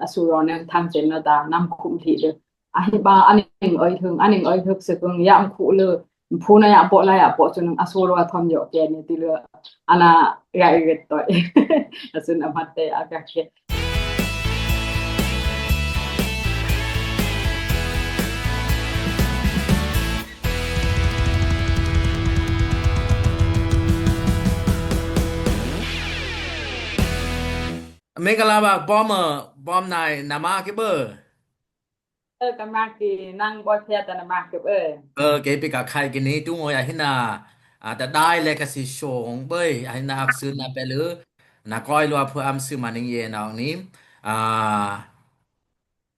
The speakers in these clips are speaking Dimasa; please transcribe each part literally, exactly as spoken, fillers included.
a su ro neng thang chen na ta nam khum thi de. A hi ba aning oi thung, aning oi thuk se kung ya ang khu le, phu na ya bo la ya bo chun a su ro thom yo ke ni ti le, ana ya i get toi. A sun a mat te a ka ke. Mengala ba bom, eh, bom nai nama ke bơ. Ơ, ka ma ki nang boi phia ta nama ke bơ. Ơ, ke pi ka khai ke ni tu ngoi a hina, a, ta dai le ka si shong bơ, a hina ak sun na pe lu, na koi lua phu am su ma ning ye nong ni. A,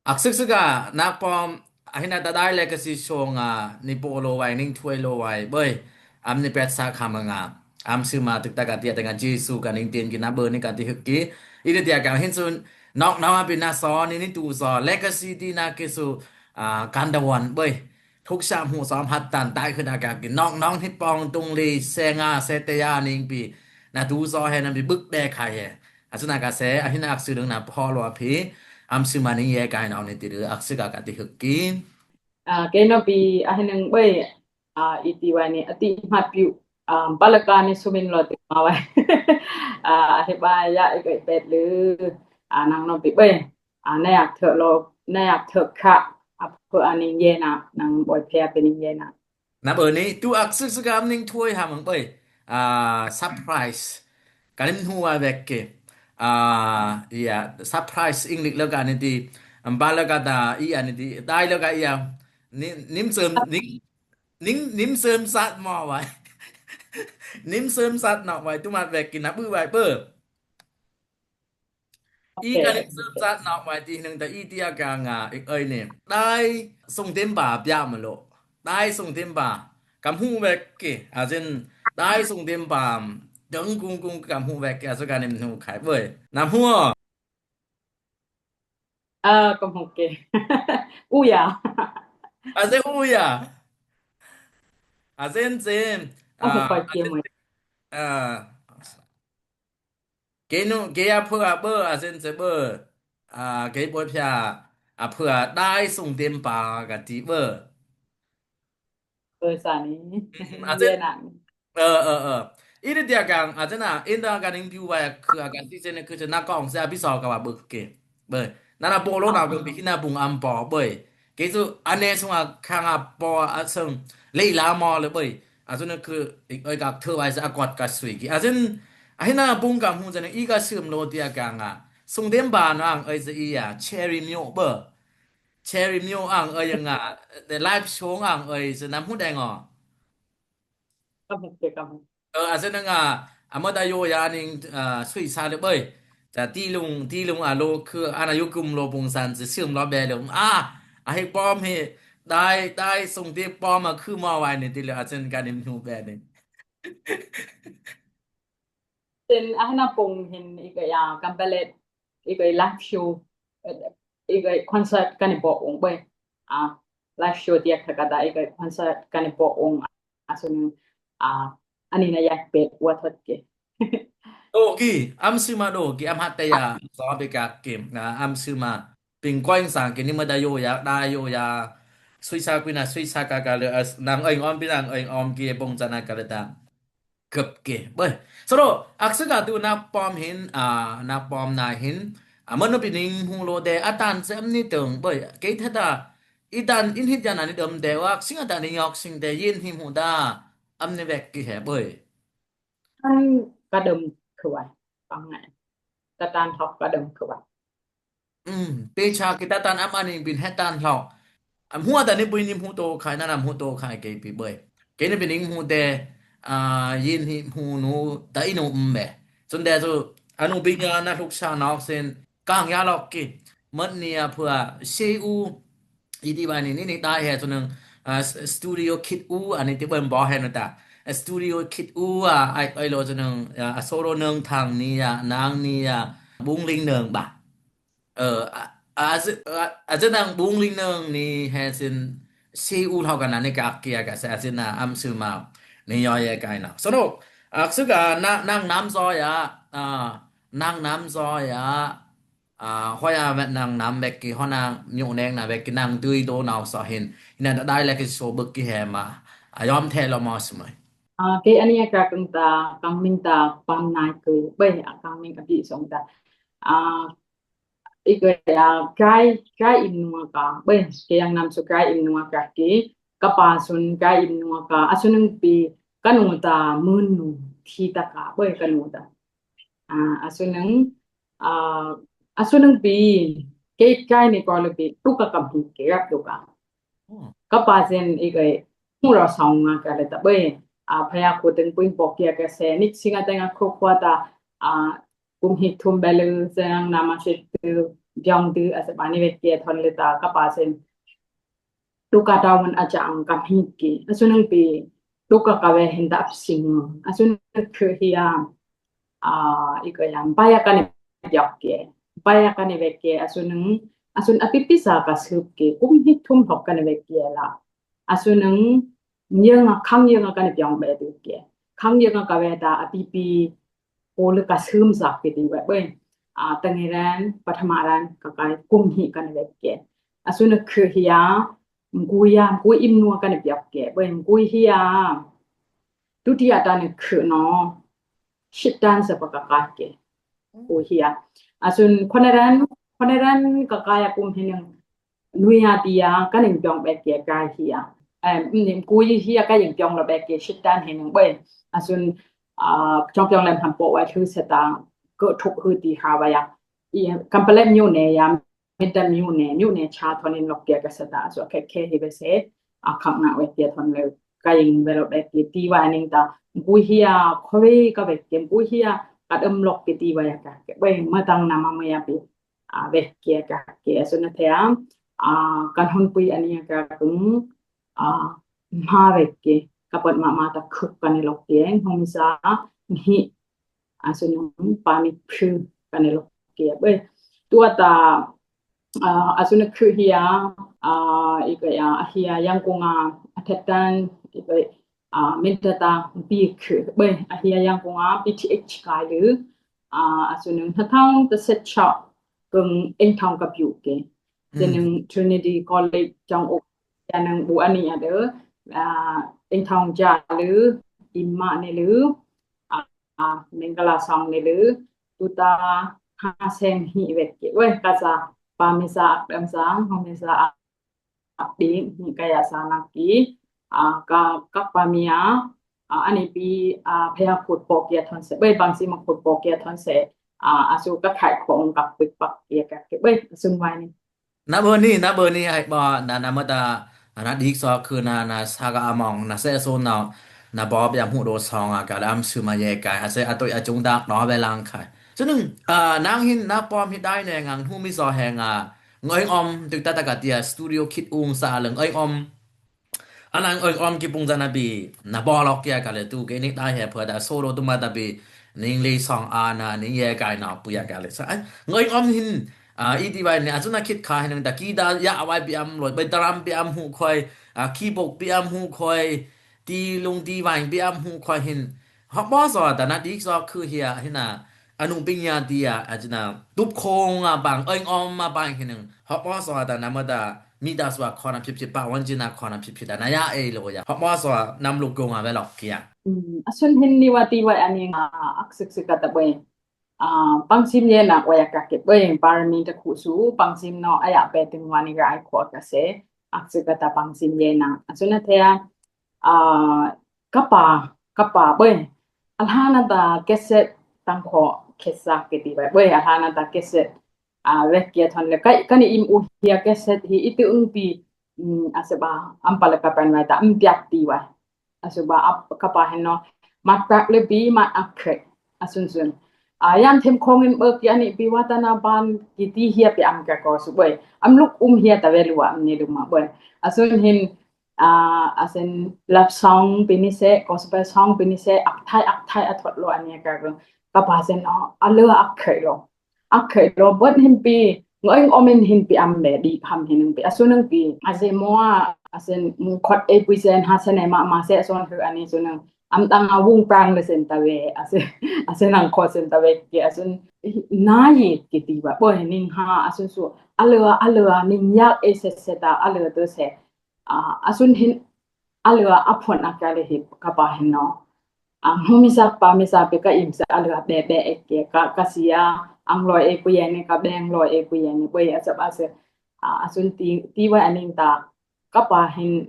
Ak sik sik a, nak pom, a hina ta dai le ka si shong a, ni po lo wai, ning thuai lo wai, boi. Am ni pet sa kham nga. Am su ma tuk ta ka tia ta nga Jesu ka ning tien ki na bơ ni ka ti huk ki. I de tia ka hin sun, nok nok a pi na so, ni ni tu so, legacy ti na ki su, a, kan da wan, boi. Thuk sa mu so hat tan, tai khun a ka ki, nok nok hit pong tung li, se nga, se te ya ning pi. Na tu so he na pi buk de khai he. A su na ka se, a hina ak su dung na pho lo a pi. Am su ma ning ye kai nau ni ti du ak su ka ka ti huk ki. A, ke no pi a hin nang boi, a, i ti wai ni, a ti mat piu, a, ba la ka ni su min lo ti ma wai. A, a he ba ya i kai pet lu, a, nang no pi boi. A, na yak thok lo, na yak thok kha, a, phu a ning ye na, nang boi phia pe ning ye na. Na bơ ni, tu ak sik sik am ning thuai ha mang boi. A, surprise. Ka nim hu wa vek ke. A, iya, surprise English lo ka ni ti. Am ba lo ka ta, iya ni ti. Dai lo ka iya. Ni, nim sem, nim, nim, nim sem sat mo wai. Nim sem sat nok wai, tu mat vek ke na bơ wai bơ. I ka lim sum sat nok mai ti nung ta i tia ka nga ik ơi ni. Dai sung tim ba pia ma lo. Dai sung tim ba. Kam hu wek ki. A zin dai sung tim ba. Deng kung kung kam hu wek ki. A su ka nim hu khai boi. Nam hu. A, kam hu ki. U ya. A zin u ya. A zin zin. A hu khai ki mo. A. Ke nu, ke a phua bơ, a sen se bơ. A, ke boi phia, a phua dai sung tem pa ka ti bơ. Bơ sa ni. A sen. Ơ, ơ, ơ. I de tia kang, a sen a, in da ka ning piu wa khua ka ti sen khua na kong se a pi so ka wa bơ ke. Bơ. Na na po lo na bơ pi na bung am po bơ. Ke su, a ne sung a khang a po a sung. Lei la mo le bơ. A sen khua, oi ka thơ wa se a kot ka sui ki. A sen, A hina bung kam hu zan i ka sum lo tia ka nga. Sung dem ba nang oi ze i ya, cherry myo bơ. Cherry myo ang oi nga, the live show ang oi ze nam hu deng o. Kam hu ke kam hu. Ơ, a ze nga, a ma da yo ya ning, a, sui sa le boi. Za ti lung, ti lung a lo khua, a na yo kum lo bung san ze sum lo be lo. A, a he pom he, dai, dai sung ti pom a khua ma wai ni ti le a zen ka nim hu be ni. Tin a hana pung hin i ka ya kam balet i ka live show, i ka concert kan i bo ong bai. A live show dia thakada i ka concert kan i bo ong a sunu a ani na yak pet wa thot ke. Do ki am sima do ki am hat ya so be ka kim na am sima. Ping koing sang kini ma da yo ya, da yo ya. Sui sa kui na, sui sa ka ka le, as, nang oing om pi nang oing om ki bong zan a ka le ta. Kep ke. Boi. Soro, ak se ka tu na pom hin, a, na pom na hin. A, ma no pi ning hu lo de, a tan se am ni tong. Boi. Ke the ta, i tan in hit ya na ni dom de, wa, sing a ta ni yok sing de, yin hi hu da. Am ni vek ki he, boi. An ka dom khwai. Pang ngai. Ka tan thok ka dom khwai. Um, pe cha ki ta tan am ani bin he tan thok. Am hua ta ni bui ni hmu to khai, na nam hmu to khai ke pi boi. Ke ni bin ni hmu te, a, yin hi hmu nu, ta i nu um be. Sun de su, anu bin ya na thuk sa nok sen, kang ya lok ki. Mat ni a phua, se u, i ti ba ni, ni, ni dai he su nung, a, s-, studio kit u, ani ti boi bo he nu ta. A, studio kit u, a, ai, ai lo su nung, a, a solo nung thang ni ya, nang ni ya, bung ling nung ba. Ơ, a, a, a, a, a, nang bung ling nung ni he sin si u thau kan na ni ka kia ka sa sin na am su ma ni yo ye kai na. So no, a, su ka na, nang nam so ya, a, nang nam so ya, A, hoi a wet nang nam bek ki, hoi nang nyuk neng na bek ki nang tui do nau so hin. Ina da dai lek ki so bek ki he ma. A, yom the lo mo sumai. A, ke ani a ka keng ta, kang ming ta, pam nai ke, bai, a kang ming a bi song ta. A, i ke a, kai, kai im nua ka, bai, ke yang nam so kai im nua ka ki, ka pa sun kai im nua ka, a sun nung pi, ka nu ta, mun nu, thi ta ka, bai, ka nu ta. A, a sun nung, a, a sun nung pi, ke kai ni ko le pi, tu ka kam hi, ke rap tu ka. Ka pa sen i ke, mu ra song nga ka le ta, bai, a, phaya ko teng puing pok kia ka se, nik singa teng a ko kwa ta, a, kum hi thum belu, sen ang nama se tu, biang tu, a se pa ni ve kia thon le ta, ka pa sen. Tuka daun a jang ka mhik ki. A sun nung pi tuka ka ve hin da ap sing. A sun nung khu hi a, a, i ko ya, baya ka ne biak ki. Baya ka ne ve ki. A sun nung, a sun a pi pi sa ka sup ki. Kum hi thum hok ka ne ve ki la. A sun nung, yang a khang yang a ka ne biang be du ki. Khang yang a ka ve da a pi pi ko le ka sum sak ki ti ve bai. A, tang i ran, pathama ran, ka kai kum hi ka ne ve ki. A sun nung khu hi a, Mgui a, mgui im nua ka ne biak ke. Bai mgui hi a. Tu ti a ta ne khu no. Shit dan sa pa ka ka ke. Mgui hi a. A sun koneran, koneran ka ka ya kum hi neng. Nui a ti a, ka neng biong bek ke ka hi a. Em, ni mgui hi a ka yeng biong lo bek ke shit dan hi neng bai. A sun, a, chong biong lem ham po wa thu sa ta. Ko thuk hu ti ha wa ya. I, kam pa lem nyu ne ya. Mit da miu ne, miu ne cha thon in lok kia ka sa ta, so khe khe hi be se, a khak na we kia thon le, ka ying be lo be kia ti wa ning ta, gui hi a, khoi ka be kia, gui hi a, ka dam lok kia ti wa ya ka, ke be ma tang na ma ma ya pi, a be kia ka, ke so na the a, a kan hon pui ani ya ka kung, a ma be kia, ka pat ma ma ta khuk ka ne lok kia, hong sa, hi, a sun nung pa mi khu ka ne lok kia bai. Tua ta, a, a sun nung khu hi a, a, i ko ya, a hi a yang kung a, a thet tan, i ko, a, min ta ta bi khu bai, a hi a yang kung a, P T H kai lu, a, a sun nung ha thang ta set shop, kung eng thang ka biu ke. Te nung Trinity College jang ok, ya nung bu ani a de, a, eng thang ja lu, im ma ne lu, a, a, mengkala song ne lu, tuta ha seng hi wek ke. Weh, ka sa, pa mi sa ak dem sa, ho mi sa ak ding, hi ka ya sa na ki, a, ka, ka pa mi a, a, ani pi, a, phaya khut po kia thon se, weh, bang si ma khut po kia thon se, a, a su ka khai khong ka pik pak kia ka ke, weh, a sun wai ni. Na bơ ni, na bơ ni, ai bơ, na, na mơ ta, na dik so khư na, na sa ka among, na se so na, na bơ bia mu do song a, ka la am su ma ye kai, a se a toi a chung dak no ve lang khai. Su nung, a, nang hin na pom hi dai ne ngang hu mi so he nga, ngoi om, tuk ta ta ka tia, studio kit ung sa leng, ngoi om. Anang oi om ki pung jana bi, na bol ok kia ka le tu, ke nik dai he phua da solo tu ma ta bi, ning le song a na, ning ye kai na pu ya ka le sa. Ai, ngoi om hin, a, i ti wai ne, a, chu na khit kha hin ta ki da ya wai bi am loi, bai drum bi am hu khoi, a, keyboard bi am hu khoi, ti lung ti wai bi am hu khoi hin. Hok bo so ta na dik so khư hia hin a, a nung ping ya ti a, a chu na, tup khong a bang, oi om a bang hin nung. Hok bo so ta na ma ta, mi ta swa khon a phit phit pa wan jin a khon a phit phit a na ya e lo ya. Hok mo so nam lu kung a ve lok kia. Mm, a sun hin ni wa ti wa ani nga ak sik sik ka ta bwe. A, pang sim ye nak wa ya ka ke bwe, par mi ta khu su, pang sim no a ya pe ting wa ni ga ai kho ka se. Ak sik ka ta pang sim ye nak. A sun a the a, a, ka pa, ka pa bwe. A lha na ta ke se tang kho ke sa ke ti bwe. Bwe, a lha na ta ke se a, vek kia thon le, kai, kani im u hia ke set hi, i ti ung pi, mm, a se ba, am pa le ka pen vai ta, am piak ti vai. A se ba, ap, ka pa hen no, mat pak le pi, mat ak khe, a sun sun. A, yan them khong in bơ kia ni pi wa ta na ban, ki ti hia pi am ka ko su boi. Am luk um hia ta ve lu wa, am ni lu ma boi. A sun hin, a, a sen love song pi ni se, gospel song pi ni se, ak thai, ak thai, a thot lo, ani ka ko. Ka pa sen, a, a le ak khe lo. Ak khe lo bot hin pi, ngoi om in hin pi am be di ham hin pi, a sun nung pi, a se mo a, a sen mu khot e pui sen ha sen e ma ma se a son hu ani sun nung. Am tang a wung prang le sen ta we, a se, a se nang kho sen ta we ke, a sun, na ye ke ti wa, boi, ning ha, a sun su, a le, a le, ning yak e se se ta, a le to se, a, a sun hin, a le, a phon a ka le hi, ka pa hin no. A, hu mi sa pa, mi sa pe ka im sa, a le, be, be e ke, ka, ka sia, ang loi e pu ye ne, ka beng loi e pu ye ne, boi, a sa ba se, a, a sun ti, ti wa a ning ta, ka pa hin,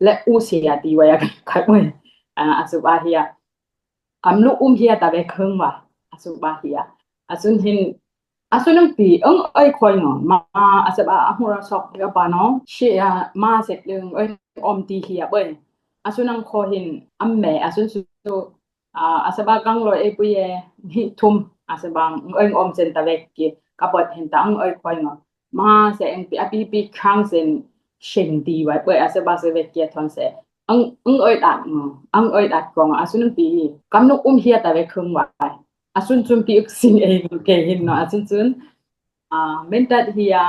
le u sia ti wa ya ka, ka boi. A, a su ba hia. Kam lu um hia ta ve kheng wa. A su ba hia. A sun hin, a sun ang pi, ang oi khoi ngo. Ma, a su ba, a hu ra sok ka pa no. Shi ya, ma se leng oi om ti hia boi. A sun ang kho hin, am me, a sun su, a, a su ba kang loi e pu ye, ni thum, a su ba, oi om sen ta ve ki, ka bot hin ta ang oi khoi ngo. Ma se ang pi, a pi pi khang sen, shen ti wa, boi a su ba se ve ki a thon se. Ang, ang oi dat ngo, ang oi dat kong, a sun ang pi, kam nuk um hia ta ve kheng wa. A sun sun pi uk sing e, ke hin no, a sun sun. A, men tat hia,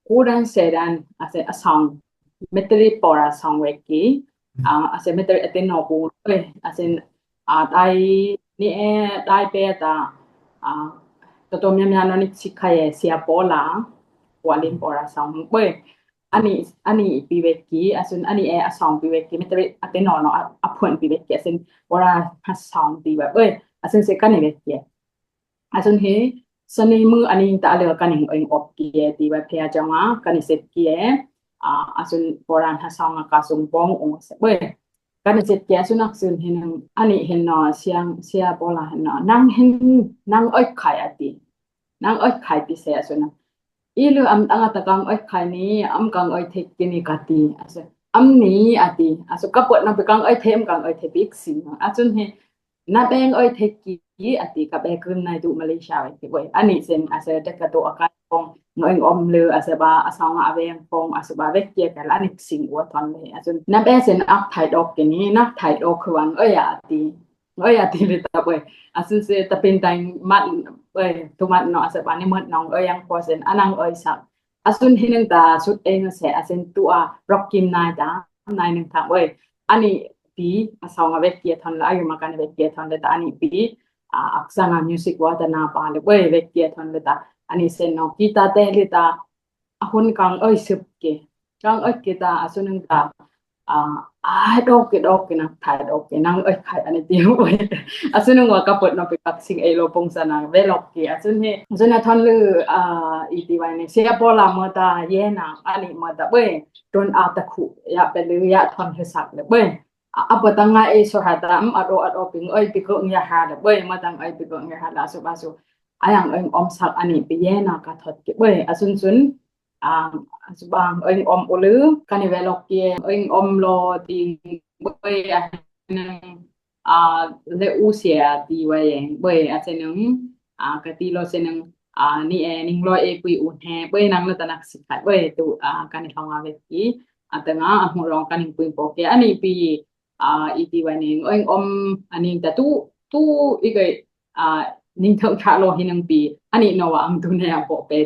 ku dan se dan, a se a song, metri pora song ve ki, a, a se metri a ten no ku, eh, a sen, a, dai, ni e, dai pe ta, a, to to mya mya no ni si kha ye, sia pola, wa lim pora song, boi, ani, ani pi ve ki, a sun, ani e, a song pi ve ki, metri a ten no no, a, a phon pi ve ki, a sen, pora ha song pi ve, boi, a sen se ka ni ve ki. A sun he, sani mu ani ta le ka ning eng op ki e ti wa phe a jong a, ka ni set ki e, a, a sun poran ha song a ka sung bong ong se bwe. Ka ni set ki a sun ak sun he nang, ani he no, siang, sia bola he no, nang he, nang oi khai a ti. Nang oi khai ti se a sun a. I lu am tang a ta kang oi khai ni, am kang oi thek ki ni ka ti. A sun, am ni a ti. A sun ka pot nang pe kang oi thek, am kang oi thek pik sing. A sun he, na beng oi thek ki a ti ka be kun nai tu Malaysia wai ti boi. Ani sen a se dek ka tu a ka kong ngoi om lu a se ba a song a beng kong a se ba vek kia ka la nik sing ua ton le. A sen na be sen ak thai dok ki ni, nak thai dok kuang oi a ti. Oi a ti le ta boi. A sen se ta pin tai mat boi tu mat no a se ba ni mat nong oi yang po sen a nang oi sak. A sun hi nang ta sut eng se a sen tu a rok kim nai ta nai nang ta boi. Ani pi, a song a vek kia thon le, a yu ma kan vek kia thon le ta, ani pi, a, ak sang a music wa ta na pa le, boi vek kia thon le ta, ani sen no kita te le ta, a hun kang oi sup ke, kang oi ke ta, a sun nang ta, a, a dok ke dok ke nang thai dok ke, nang oi khai ani ti boi, a sun nang wa ka pot no pe kak sing ei lo pong sa na, ve lok ke, a sun he, a sun a thon le, a, i ti wai ne, sia bola mo ta, ye na, ani mo ta, boi, don a ta khu, ya pe le, ya thon he sak le, boi. A, a pa tang ngai e so ha ta, um, a do, a do ping, oi, pi ko ng ya ha da, boi, ma tang oi, pi ko ng ya ha da, so ba so. A yang oi om sak ani pi ye na ka thot ke, boi, a sun sun, a, a su bang oi om u lu, ka ni ve lok ke, oi om lo ti, boi, a nang, a, le u sia ti wa ye, boi, a se nung, a, ka ti lo se nung, a, ni e, ning lo e pui u he, boi, nang lo ta nak si khat, boi, tu, a, ka ni thong a ve ki, a, ta nga, a, mu rong ka ning pui po ke, ani pi, a, i ti wa ning, oi, om, ani ta tu, tu, i ke, a, ning thong kha lo hi nang pi, ani no wa ang tu ne a po pe,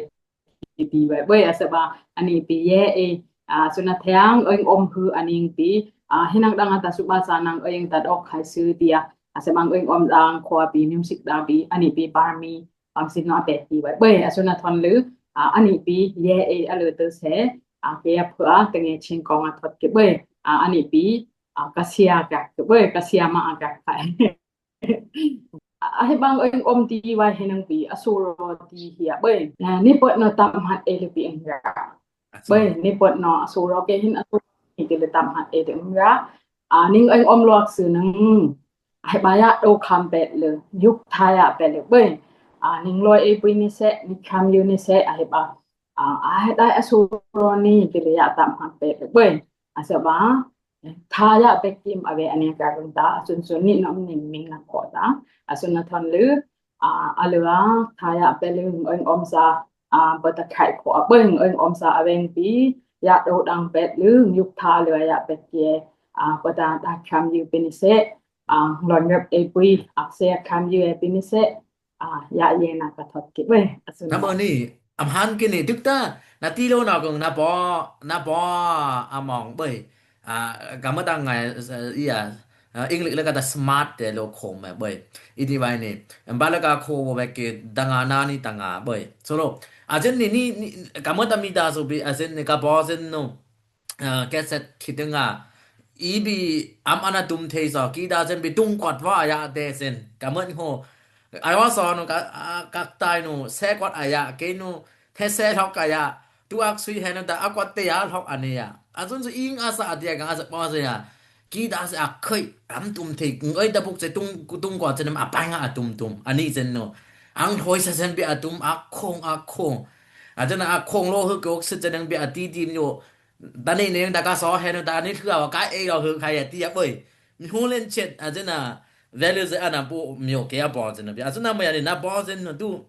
i ti wa, boi, a se ba, ani pi ye, e, a, su na thang, oi, om hu, ani pi, a, hi nang dang a ta su ba sa nang, oi, ta dok khai su ti a, a se bang, oi, om dang, khua pi, music da pi, ani pi, par mi, bang sin no a pe ti wa, boi, a su na thon lu, a, ani pi, ye, e, a lu tu se, a, ke ya phu a, te nge ching kong a thot ke, boi, a, ani pi, a, ka sia ka, boi, ka sia ma ka ka. A, he bang oi om ti wa he nang pi, a su ro ti hia, boi. A, ni pot no tam hat e le pi eng ra. Boi, ni pot no a su ro ke hin a su ni ke le tam hat e le eng ra. A, ning oi om lo ak su nang. A, he ba ya do kham pet le, yuk tha ya pet le, boi. A, ning loi e pui ni se, ni kham yu ni se, a, he ba. A, a, he dai a su ro ni ke le ya tam hat pet le, boi. A se ba, tha ya pek kim a ve ani ka rung ta, a sun sun ni nom ning ming na ko ta, a sun na thon lu, a, a lu a, tha ya pe lu, oi om sa, a, ba ta khai ko a, boi, oi om sa a veng pi, ya do dang pet lu, yuk tha lu ya pek ye, a, ba ta ta kham yu pe ni se, a, lon yop e pui, ak se kham yu e pe ni se, a, ya ye na ka thot ke, boi, a sun na. Namo ni, am han ke ni, duk ta, na ti lo na kong, na bo, na bo, a mong, boi. A, ka ma tang ngai, a, iya, English laka da smart te lo khong me boi. Ini wai ni. Ba laka kho wo wek ke danga na ni tanga boi. So lo. Ajen ni ni ka mo ta mi da so bi ajen ni ka bo sen no. Cassette khit nga. Ibi am ana tum thei so ki da sen bi tung kwat wa ya te sen. Ka mo ho. Ai wa so no ka ka tai no se kwat aya ke no. The se lhok aya. Tu ak sui he no da akwat te ya lhok ane ya. Asun su ing asa adia ka asa bo se ya. Ki da se akhoi am tum thei ngai da buk se tung tung kwat se nam apai nga atum tum ani sen no. Ang hoi sa sen bi atum akhong akhong. Ajan akhong lo hu kok se sen bi ati dim yo. Da nei nei da ka so he no da ni thua ka e lo hu khai ati ya boi. Mi hu len chet ajan value se ana bu mi o ke a bo sen bi. Asun na mo ya ni na bo sen no tu.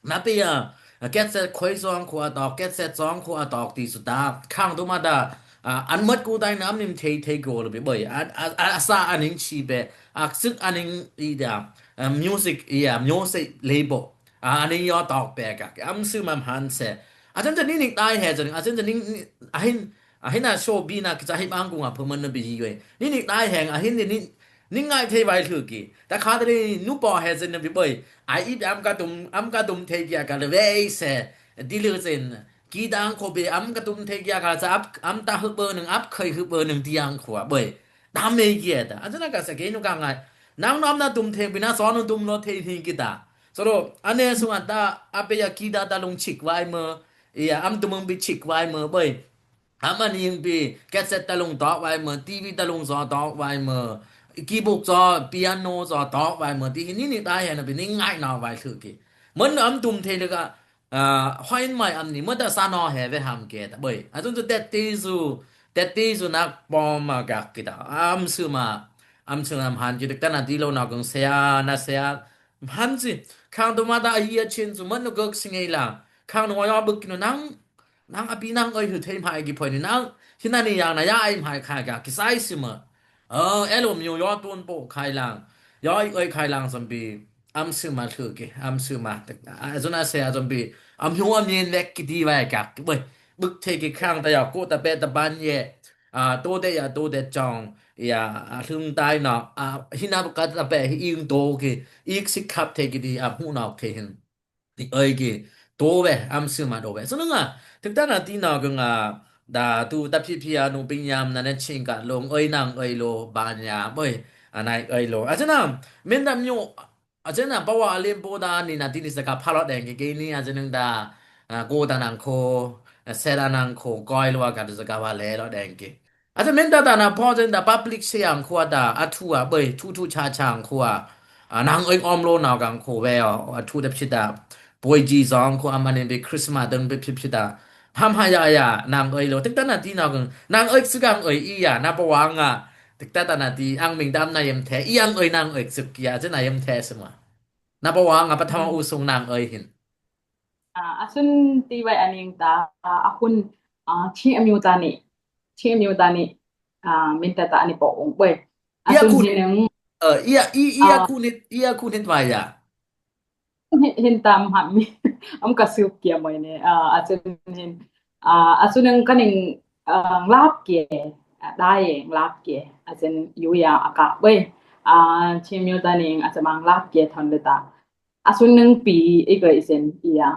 Na pe ya, cassette khoi zong khua tok, cassette zong khua tok ti su ta. Khang tu ma ta, an mat ku tai nam nim thei thei go lo bi boi. A sa aning chi be, a sik aning i da, music i ya, music label. Aning yo tok be ka, am su mam han se. A chen chen ni ning tai he chen, a chen chen ni, a hin, a hin a show bi na ki cha hi bang ku nga phu man na bi yi we. Ni ning tai heng, a hin ni, ni ngai thei wai thu ki. Ta kha ta ni nu po he chen na bi boi. Ai i am ka tum, am ka tum thei kia ka le wei se. Di lu zen. Ki dang kho be am ka tum thei kia ka sa ap, am ta hu bơ nung, ap khoi hu bơ nung di ang khua boi. Ta mei kia ta. A chen na ka sa ke nu ka ngai. Nang nom na tum thei bi na so nu tum lo thei thei ki ta. So lo, ane sung a ta, a pe ya ki da ta lung chik wai mơ. Ia, am tum mung bi chik wai mơ boi. Am an ing bi, cassette ta lung tok wai mơ, T V ta lung so tok wai mơ, keyboard so, piano so tok wai mơ, ti hi ni ni tai hen bi ni ngai na wai thu ki. Mơn am tum thei le ka, hoi mai am ni, mơ ta sa no he ve ham ke ta boi. A tun tu tet ti su, tet ti su nak pom ma gak ki ta. Am su ma, am su ma am han ki tek ta na ti lo na kong sia, na sia, han si. Khang tu ma ta a yia chin su, mơn no gak si ngei la. Khang no yo buk ki no nang, Nang a pi nang oi hu thei mai ki phoi ni nang. Hi na ni yang na ya ai mai khai ka ki sai si ma. Ơ, e lo myo yo tun po khai lang. Yo ai oi khai lang sam pi. Am su ma thu ki, am su ma. A zun a se a sam pi. Am hyo am yen lek ki di wai ka. Boi, buk thei ki khang ta ya ko ta pe ta ban ye. A, to de ya, to de chong. Ya, a hlung tai no. A, hi na ka ta pe, hi ing to ki. Ik sik khap thei ki di, am hu no thei hin. Ti oi ki, to we, am su ma to we. So nung a, tek ta na ti na kong a, da tu ta phi phi a nu ping yam na ne ching ka long oi nang oi lo ba nya boi, a nai oi lo. A chen na, min da myo, a chen na pa wa lim po da ni na ti ni sa ka pha lo deng ki ki ni a chen nung da, a, ko ta nang ko, a, se da nang ko, koi lo a ka tu sa ka wa le lo deng ki. A ta min ta ta na pho chen ta public se ang khua ta a thu a boi thu thu cha cha ang khua. A nang oi om lo nau kang khua we a thu ta phi ta. Boi ji zong khua a man in bi Christmas dang bi phi phi ta. Ham ha ya ya nang oi lo. Tik ta na ti nau kang nang oi su kang oi i ya na pa wang a. Tik ta ta na ti ang ming dam na yem the i ang oi nang oi su ki ya chen na yem the se ma. Na pa wang a pa tham u sung nang oi hin. A, a sun ti wai aning ta, a, a hun, a, chi a miu ta ni, chi a miu ta ni, a, min ta ta ani po ung boi. A sun hin nung, a, ia, i, ia a, kun hit, ia kun hit wai ya. Hin, hin tam ham mi, am ka siu kia moi ne, a, a sun hin, a, a sun nung kaning, a, nglap kia, a, dai nglap kia, a sun yu ya a ka boi. A, chi a miu ta ni, a sun mang nglap kia thon le ta. A sun nung pi, i goi sen, ia.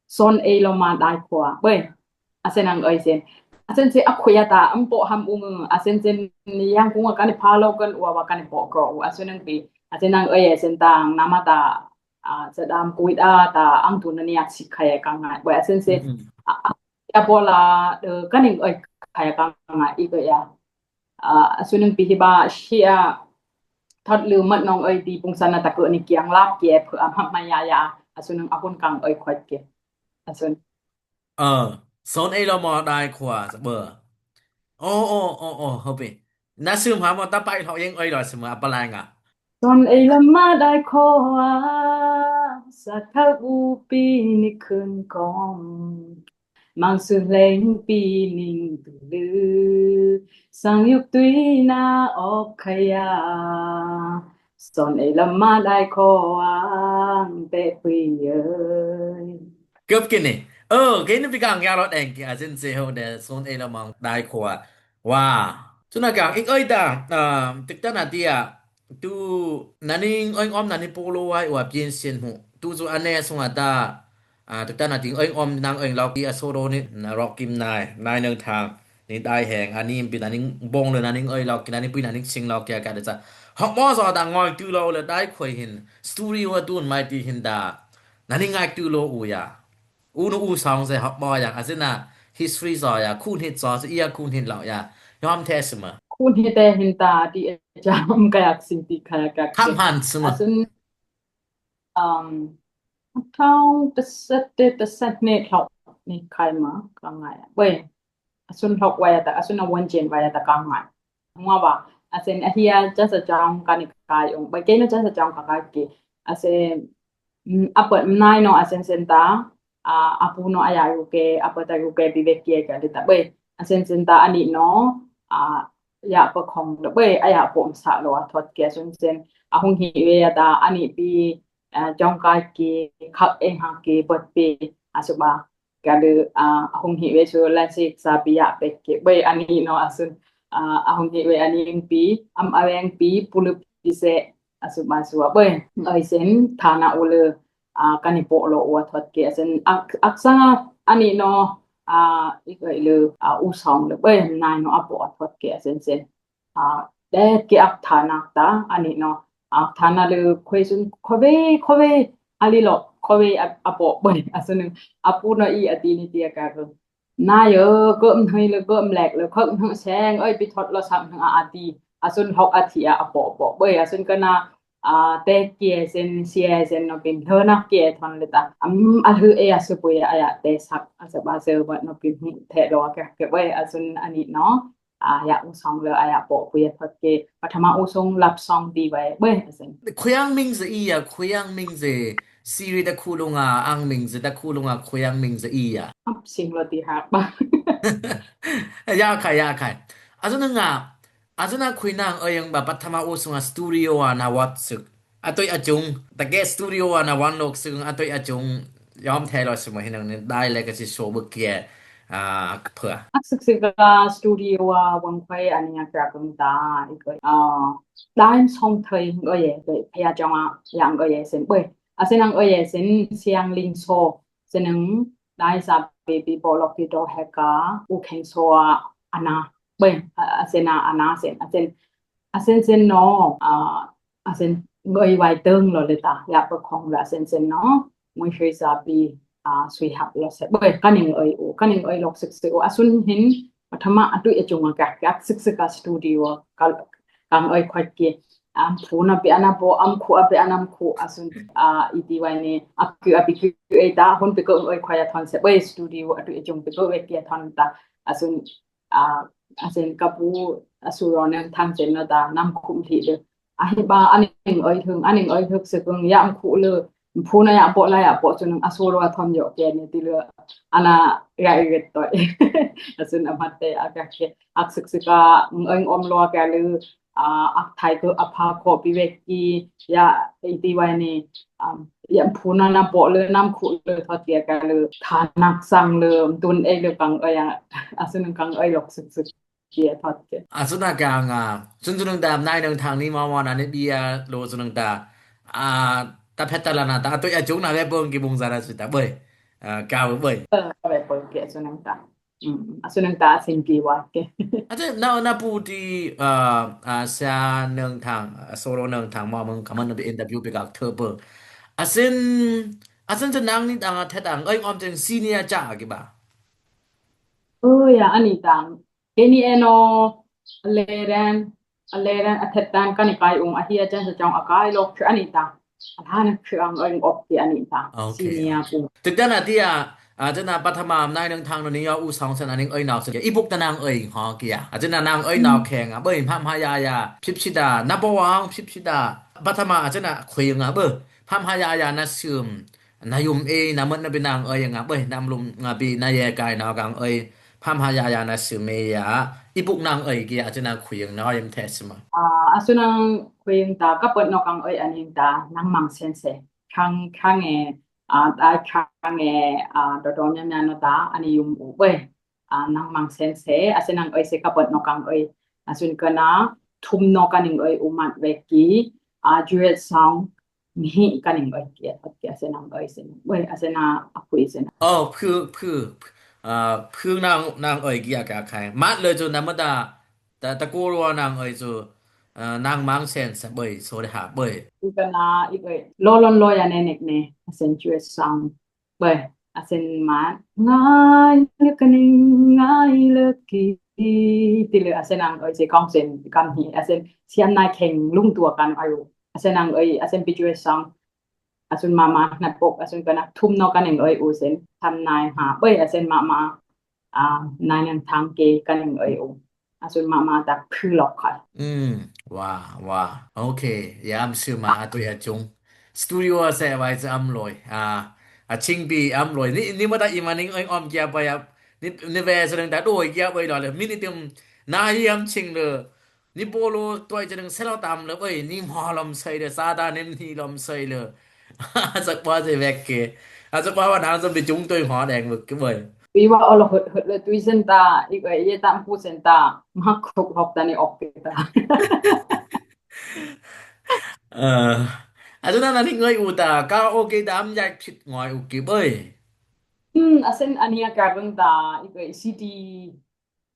Son ei lo ma dai khua, boi. A sen ang oi sen. A sen se a khuya ta, am po ham ung, a sen sen yang kung a kan pha lo kan ua wa kan po ko, a sun nung pi. A sen ang oi a sen tang, nama ta, a, sa dam kuit a ta, ang tu na niak sik khai ka ngai. Boi, a sen se, a, a, ya bola, de, kaning oi khai ka ngai, i goi ya. A, a sun nung pi hi ba, shia, thot lu mat nong oi ti pung san na ta ko ni kiang lap kia, phu am hap ma ya ya, a sun nung a kun kang oi khot kia. A sun. Ơ, son ei lo ma dai khua, sa bơ. Ơ, ơ, ơ, ơ, hơ pi. Na sum ha ma ta pai lo yeng oi lo sum a pa lai nga. Son ei lo ma dai khua, sa tha u pi ni khun kom. Mang su leng pi ning tu lư, sang yuk tui na ok khaya. Son ei lo ma dai khua, ang pe pui ơi. Gấp kini. Ơ, kini pi kang ya lo deng ki a sin se ho de son ei lo ma dai khua. Wa. Cuna kang ik oi ta, ah, tik ta na tia, tu naning oi om nani polo wai wa pian sien hu. Tu cu ane sunga ta, ah, tik ta na ting oi om nang oi lok i a solo ni na rock kim nai, nai nang thang, ni dai heng, ani pi naning bong le naning oi lok ki, naning pui naning sing lok kia ka de ca. Hok mo so ta ngoi tu lo le dai khoi hin, studio wa tun mai ti hin ta, naning ngai tu lo u ya. U nu u song se hok mo yang, a sin na history so ya, khun hit so, se ia khun hit lo ya. Yom te sima. Khun hit te hin ta ti e jam ka yak sin ti ka yak yak. Tham han sima. A sin, um, thong ta set te ta set ne thok ni kai ma ka ngai. Wei, a sun thok wai ta, a sun a won jen wai ta ka ngai. Ngwa ba, a sin a hia just a jong ka ni kai ung. Ba ke na just a jong ka kai ki. A sin, mm, a pet nai no a sin sin ta, a, a pu no a ya yu ke, a pet a yu ke bi ve ke ka li ta. Bai, a sin sin ta a ni no, a, ya pe khong le bai, a ya pom sa lo a thot ke a sun sin. A hung hi ve ya ta, a ni bi, a, jong kai ki, khak eng ha ki, pet bi, a su ba. Ka lu, a, a hung hi ve su lan sik sa pi ya pek ke. Bai a ni no a sun, a, a hung hi ve a ni pi, am a veng pi, pulu pi se, a su ma su a bai. Oi sen, thana u le, a, ka ni po lo u a thot ke. A sen, ak, ak sang a, a ni no, a, ik oi le, a, u song le bai, nai no a po a thot ke, a sen sen. A, de ki ak thana ta, a ni no. Ak thana le khoi sun, khoi ve, khoi ve, a li lo, khoi ve a, a po bai, a sun, a pu no i a ti ni ti a ka ko. Na yo, gom hnoi le gom lek le, khok hnoi seng, oi, pi thot lo sak hnoi a, a ti. A sun hok a ti a, a po po bai, a sun ka na, a, te kie sen, sia sen no pin, thơ na kie thon le ta. Am, a hư e a su pui a ya te sak, a sa ba se ba no pin hu the lo ke, ke bai, a sun a ni no. A, ya u song le, a ya po pui a thot ke, pathama u song lap song ti bai, bai, a sen. Khuyang ming ze i ya, khuyang ming ze, siri ta khu lunga, ang ming ze, ta khu lunga, khuyang ming ze i ya. Ap sing lo ti hak ba. Ya kai, ya kai. A sun nga, a sun a khui nang oi yang ba, pathama u song a studio a na wat suk. A tui a cung, ta ke studio a na wan lok sung, a tui a cung, yom the lo sima hin nang ni dai le ka si so bu kia, a, phua. Ak sik sik a studio a wang khoi a ni a kra kung ta, i koi, a, dai song thoi ngoi ye, koi, pia jong a, yang ngoi ye sen, boi. A sen ang ngoi ye sen, siang ling so, sen ang, dai sa baby bo lok ki do he ka, u kheng so a, ana, boi, a, a sen a, ana sen, a sen, a sen sen no, a, a sen ngoi wai teng lo le ta, ya pe khong la sen sen no, ngoi shui sa pi, a, sui hap lo se. Boi, ka ning oi u, ka ning oi lok sik sik u, a sun hin, pathama a tui a cung a kak, kak sik sik a studio, ka, kang oi khoi ki, am phu na pi ana bo, am khu a pi ana am khu, a sun, a, i ti wai ni, a ku a pi ku e ta, hun pi ko oi khoi a thon se, boi studio, a tui a cung pi ko e ki a thon ta, a sun, a, a sen ka pu, a su ro neng thang sen no ta, nam khum thi de. A hi ba, a ning oi thung, a ning oi thuk se kung, ya am khu le, phu na ya po la ya po su neng, a su ro a thon yo ke ni ti le, ana ya i vet toi. A sun a mat te, a ka ke, ak sik sik a, oi om lo ke le, a, ak thai ko, a pha ko pi vek ki, ya, i ti wai ni, um, ya phu na na po le, nam khu le, thot ke ka le, thanak sang le, tun e le kang oi ya, a sun kang oi lok sik sik. Kia thot ke. A, sun a kang a. Sun sun nang ta, nai nang thang ni ma ma na ni bia lo sun nang ta. A, ta phet ta la na ta, a, tui a cung na ve pong ki bung za na su ta, boi. A, ka boi. Ơ, ka ve pong ki sun nang ta. Mm, a sun nang ta, sin ki wa ke. A, te na, na pu ti, a, a, sia nang thang, a, solo nang thang ma mung ka man na bi interview bi ka thơ pong. A sin, a sin te nang ni tang a thet ang, oi, om teng senior cha ki ba. Ơ, ya, ani tang. Keni eno, a leren, a leren, a thetan kani kai ung, a hia chen sa chong a kai lok chu ani ta. A lhan chu ang oi op ki ani ta. Okay. Senior pu. Tik dan a tia, a, chen a pathama nai nang thang no ni yo u song sen aning oi nau sen. I buk ta nang oi ho kia. A chen a nang oi nau kheng a. Boi, pham ha ya ya. Phip sida. Na bo wang, phip sida. Pathama a chen a khui nga bo. Pham ha ya ya na sum. Na yum e, na mot na bi nang oi nga boi, nam lum nga bi na ye kai na kang oi, pham ha ya ya na su me ya, i buk nang oi ki a chu nang khuyang na oi em the sima. A, a su nang khuyang ta, ka pot no kang oi aning ta, nang mang sen se, khang, khang e, a, ta khang e, a, do do nya nya no ta, ani yum u boi, a, nang mang sen se, a su nang oi se ka pot no kang oi, Asun kena thum no kaning oi u mat wek ki, a, duet song, mihi kaning oi ki, ot ki asen ang oi sen. Wei, asen a, a pui sen. Oh, phu, phu, phu. A, phu nang, nang oi ki a ka khai. Mat le chu na ma ta, ta, ta ko ro nang oi chu, a, nang mang sen sa boi, so de ha boi. U kena, i oi, lo lon lo ya ne nek ne, asen duet song. Boi, asen mat, ngai le kaning, ngai le ki. Ti le asen ang oi se kong sen, kam hi, asen sian nai kheng lung tua kan ayu. Asen ang oi, asen pi duet song. Asun mama, nat pok, asun kena thum no kaning oi u sen. Tham nai ma, boi, asen mama. A, nai nang thang ke kaning oi u. Asun mama tak phu lok khai. Mm, wa, wa. Okay, yam su ma a tui a chung. Studio a se wai se am loi. A, a ching bi am loi. Ni, ni ma ta i ma ning oi om kia boi a. Ni, ni ve se nang ta doi kia boi lo le. Minute um, na hi am ching le. Ni bolo toi chadeng selo tam le, oi, ni mho lom sei le, sa ta nim ni lom sei le. A sak pa se wek ke. A sak pa wa nang som bi chung toi mho deng wek ke boi. Pi wa olo hut, hut le tui sen ta, i ko ye tam pu sen ta, ma khuk hok ta ni ok ke ta. Eh, a tu na na ni ngoi u ta, ka ok ke ta am yak phit ngoi u ke boi. Hmm, asen ani a ka beng ta, i ko C D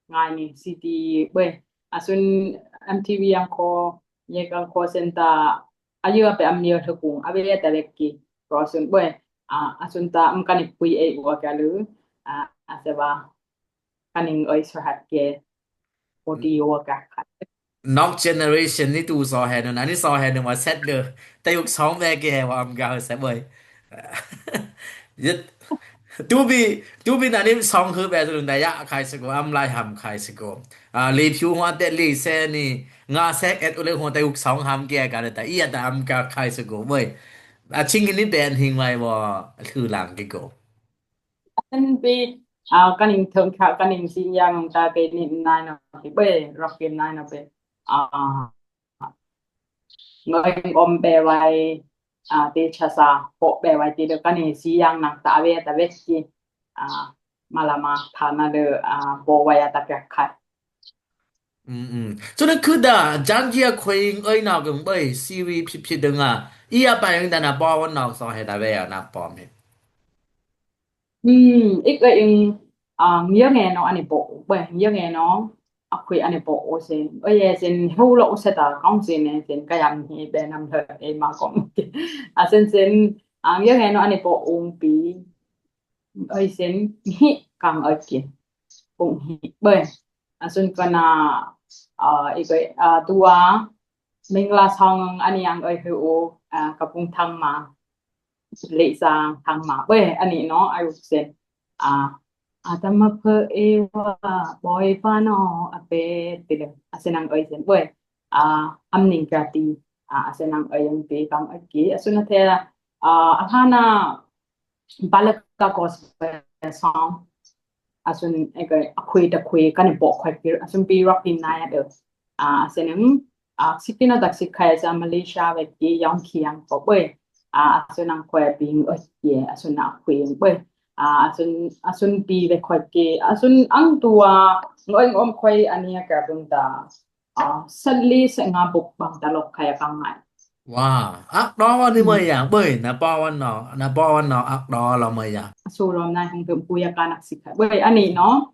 ngai ni C D boi. Asun M T V ang ko, ye kang ko sen ta, ayu ape am ye thukung, abe ye ta lek ki, ko asun boi. A, asun ta am kanik pui e wa ka lu, a, ase wa, kaning oi so hat ke, oti yo wa ka khat. Nok generation ni tu so he nu, ani so he nu ma set le, ta yuk song be ke he wa am ga se boi. Yet, tu bi, tu bi na ni song hu be tu na ya khai se ko, am lai ham khai se ko. A, le phiu hua te le se ni, nga se et u le hua ta yuk song ham ke ka le ta, i ya ta am ka khai se ko, boi. A ching ni ben hing mai wa, thu lang ke ko. Asen bi, a, kaning thong kha, kaning si yang ta ke ni nai no ke boi, rock ke nai no be. A, ngoi om be wai, a, te cha sa, po be wai te de kaning si yang nang ta ve, ta ve si, a, ma la ma, tha na de, a, bo wai a ta pek khai. Mm, mm. So na khu da, jang jia khuing oi na gong boi, si wi phit phit de nga. I a pa yang da na bo wan na so he da ve a na bo mi. Hmm, ik oi ing, a, ngiang e no ani bo, boi, ngiang e no, a khui ani bo o sen. Oi e sen, hu lo o se ta, kong sen e sen, ka yang hi be nam he, e ma kong. A sen sen, a, ngiang e no ani bo ung pi. Oi sen, hi, kang oi ki. Ung hi, boi. A sun kana, a, ik oi, a, tua, ming la song, ani ang oi hu o, a, ka pung thang ma. Lei sang thang ma. Boi, ani no, ai u sen. A, Adam a phe Eva, boi pa no, a pe, ti le. A sen ang oi sen. Boi, a, am ning ka ti. A, a sen ang oi ang pe kang a ki. A sun a the, a, a hana, balaka gospel song. A sun, e ka, a khui ta khui, ka ne bo khui ki. A sun pi rock in na ya de. A, a sen ang, a, sikina tak sikhai sa Malaysia ve ki yong khiang ko boi. A, a sun ang kwe bing oi ye, a sun a kwe boi. A, a sun, a sun bi ve kwe ke, a sun ang tua, ngoi ngom kwe ani a ka bung ta. A, sali se nga buk bang ta lok kaya ka ngai. Wa, ak do ni mo ya, boi, na pa wan no, na pa wan no, ak do lo mo ya. A su lo nai hong tum kuya ka nak sikhai. Boi, ani no.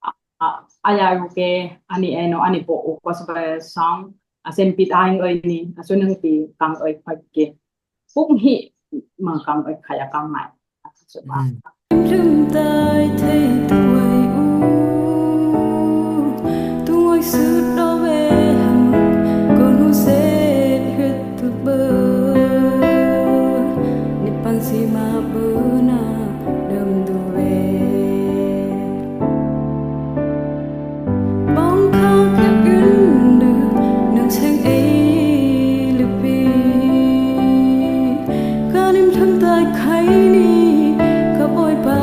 A, a, aya yu ke, ani e no, ani bo u ko sa ba song, a sen pi ta ing oi ni, a sun ang pi kang oi kwe ke. Pung hi, ma kang oi kaya kang ngai. A su ba. Mm. Lum tai thei tuai u, tuai sut do ve ham, kon u set hut tu bơ. Ni pan si ma bơ na, dum du ve. Bong khau khep yun du, nang cheng ei lu pi. Ka nim thun tai khai ni, ka boi pa.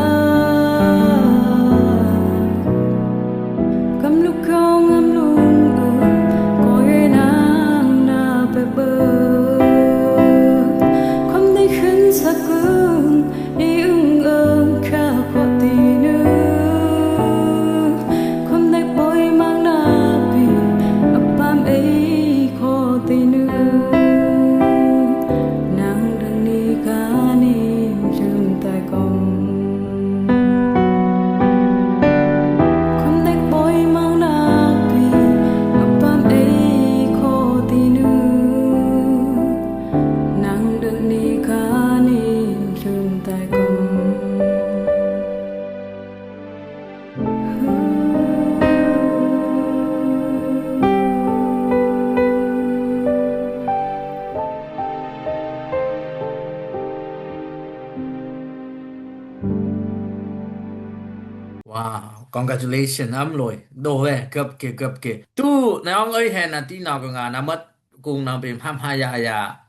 Wow, congratulations, am loi. Do ve, gap ke, gap ke. Tu, na ong oi hen na ti na ko nga, na mat kung na bim ham ha ya ya.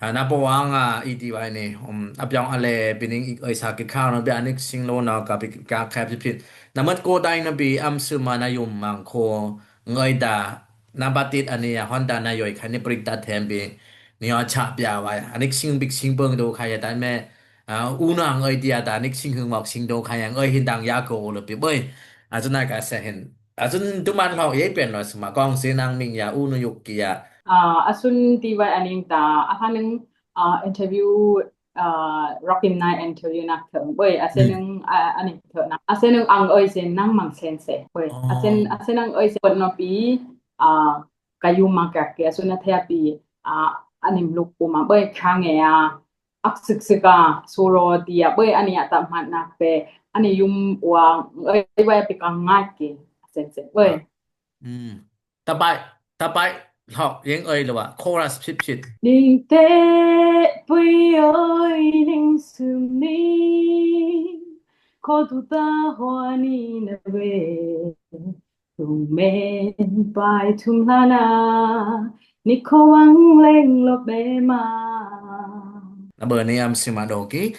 Ha, na po ang a, i ti wai ni. Um, a pyong a le, bi ning ik oi sa ki khang na bi anik sing lo na ka bi ka khap pi pit. Na mat ko dai na bi am su ma na yum mang ko. Ngoi da, na batit ani ya, Honda na yoi khai ni prik da them bi. Ni yo cha pia wai. Anik sing bik sing bong do khai ya dai me. A, u nang oi dia da nik sing hung mok sing do khai yang oi hin dang ya ko lo pi boi. A, chun na ka se hin. A, chun tu man lo ye pen lo sma kong se nang ming ya u nu yuk ki ya. A, a sun ti wai aning ta, a kha nung, a, interview, a, Rock in Nine interview nak theng boi. A se nung, a, aning theng nak. A se nung ang oi se nang mang sen se boi. A sen, a se nang oi se pot no pi, a, ka yu ma ka ke, a sun na thea pi, a, anim luk pu ma boi khang e a. Ak sik sik a, suro dia, boi ani a ta mat nak pe, ani yum wa, oi, oi, pi ka ngai ke, sen sen, boi. Hmm. Tapai, tapai, hok, yeng oi lo wa, chorus phit phit. Ding te, pui oi, ding sum ni, ko tu ta hua ni na we. Tung men pai thum lana, ni ko wang leng lo be ma. Na bơ ni am sima do ki.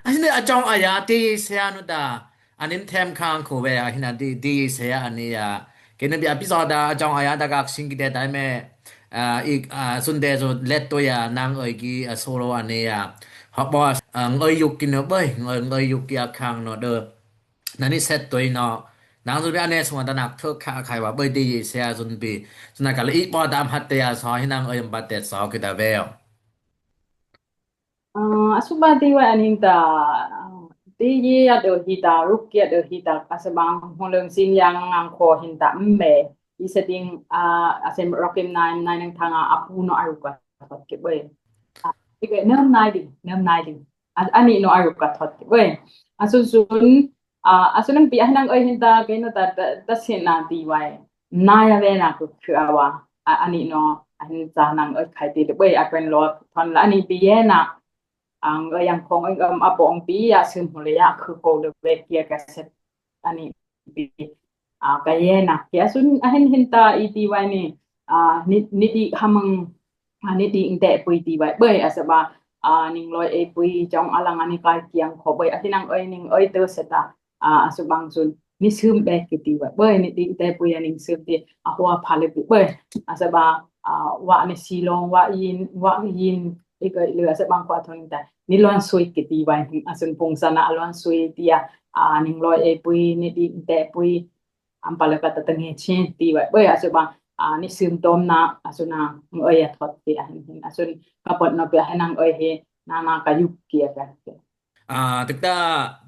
Ahin a chong aya ti se anu da. Anin them khang ko ve ahin a di, di se ani ya. Kei na bi episode a chong aya da gak sing ki de dai me. A, ik, a, sun de so let to ya nang oi ki, a, solo ani ya. Hok bo, a, ngoi yuk ki no boi, ngoi, ngoi yuk ki a khang no de. Nani set to no. Nang so bi ane sung da nak thok kha khai wa boi di se a sun bi. Sun na ka le ik bo dam hat te ya so hin nang oi am bat te so ki da ve. A, a su ba ti wai aning ta, a, ti yi a do hi ta, ruk ki a do hi ta, a se bang hong leng sin yang ngang ko hin ta, mme. I se ding, a, a se Rock in Nine, nai nang thang a, a pu no a ruk ka thot ke boi. A, i ke nem nai ding, nem nai ding. A, ani no a ruk ka thot ke boi. A sun sun, A, a sun nang pi a nang oi hin ta, kei no ta, ta, ta sin na ti wai. Na ya ve na ku khu a wa. A, ani no, a hin ta nang oi khai ti de boi a kuen lo, thon la ani pi ye na. Ang oi yang khong oi, um, a pong pi ya sum hu le ya khu ko le ve kia ka set. Ani pi. A, ka ye na. Kia sun a hin hin ta i ti wai ni. A, ni, ni di hamang A, ni ding te pui ti wai boi, a sa ba, a, ning loi e pui chong a lang ani kai kiang kho boi, a ti nang oi ning oi te se ta, a, a su bang sun, ni sum be ki ti wai boi, ni ding te pui a ning sum ti, a hua pha le pi boi, a sa ba, a, wa ni si long, wa yin, wa yin, i ko i lu, a sa bang kwa thong ta, ni lon sui ki ti wai, a sun pung sa na a lon sui ti a, a, ning loi e pui, ni ding te pui, am pa le ka ta tang he chin ti wai boi a su bang, a, ni sum tom na, a su na, ng oi a thot ti a hin hin, a su ka pot no pi a hin nang oi he, na na ka yuk ki a ka. A, tuk ta,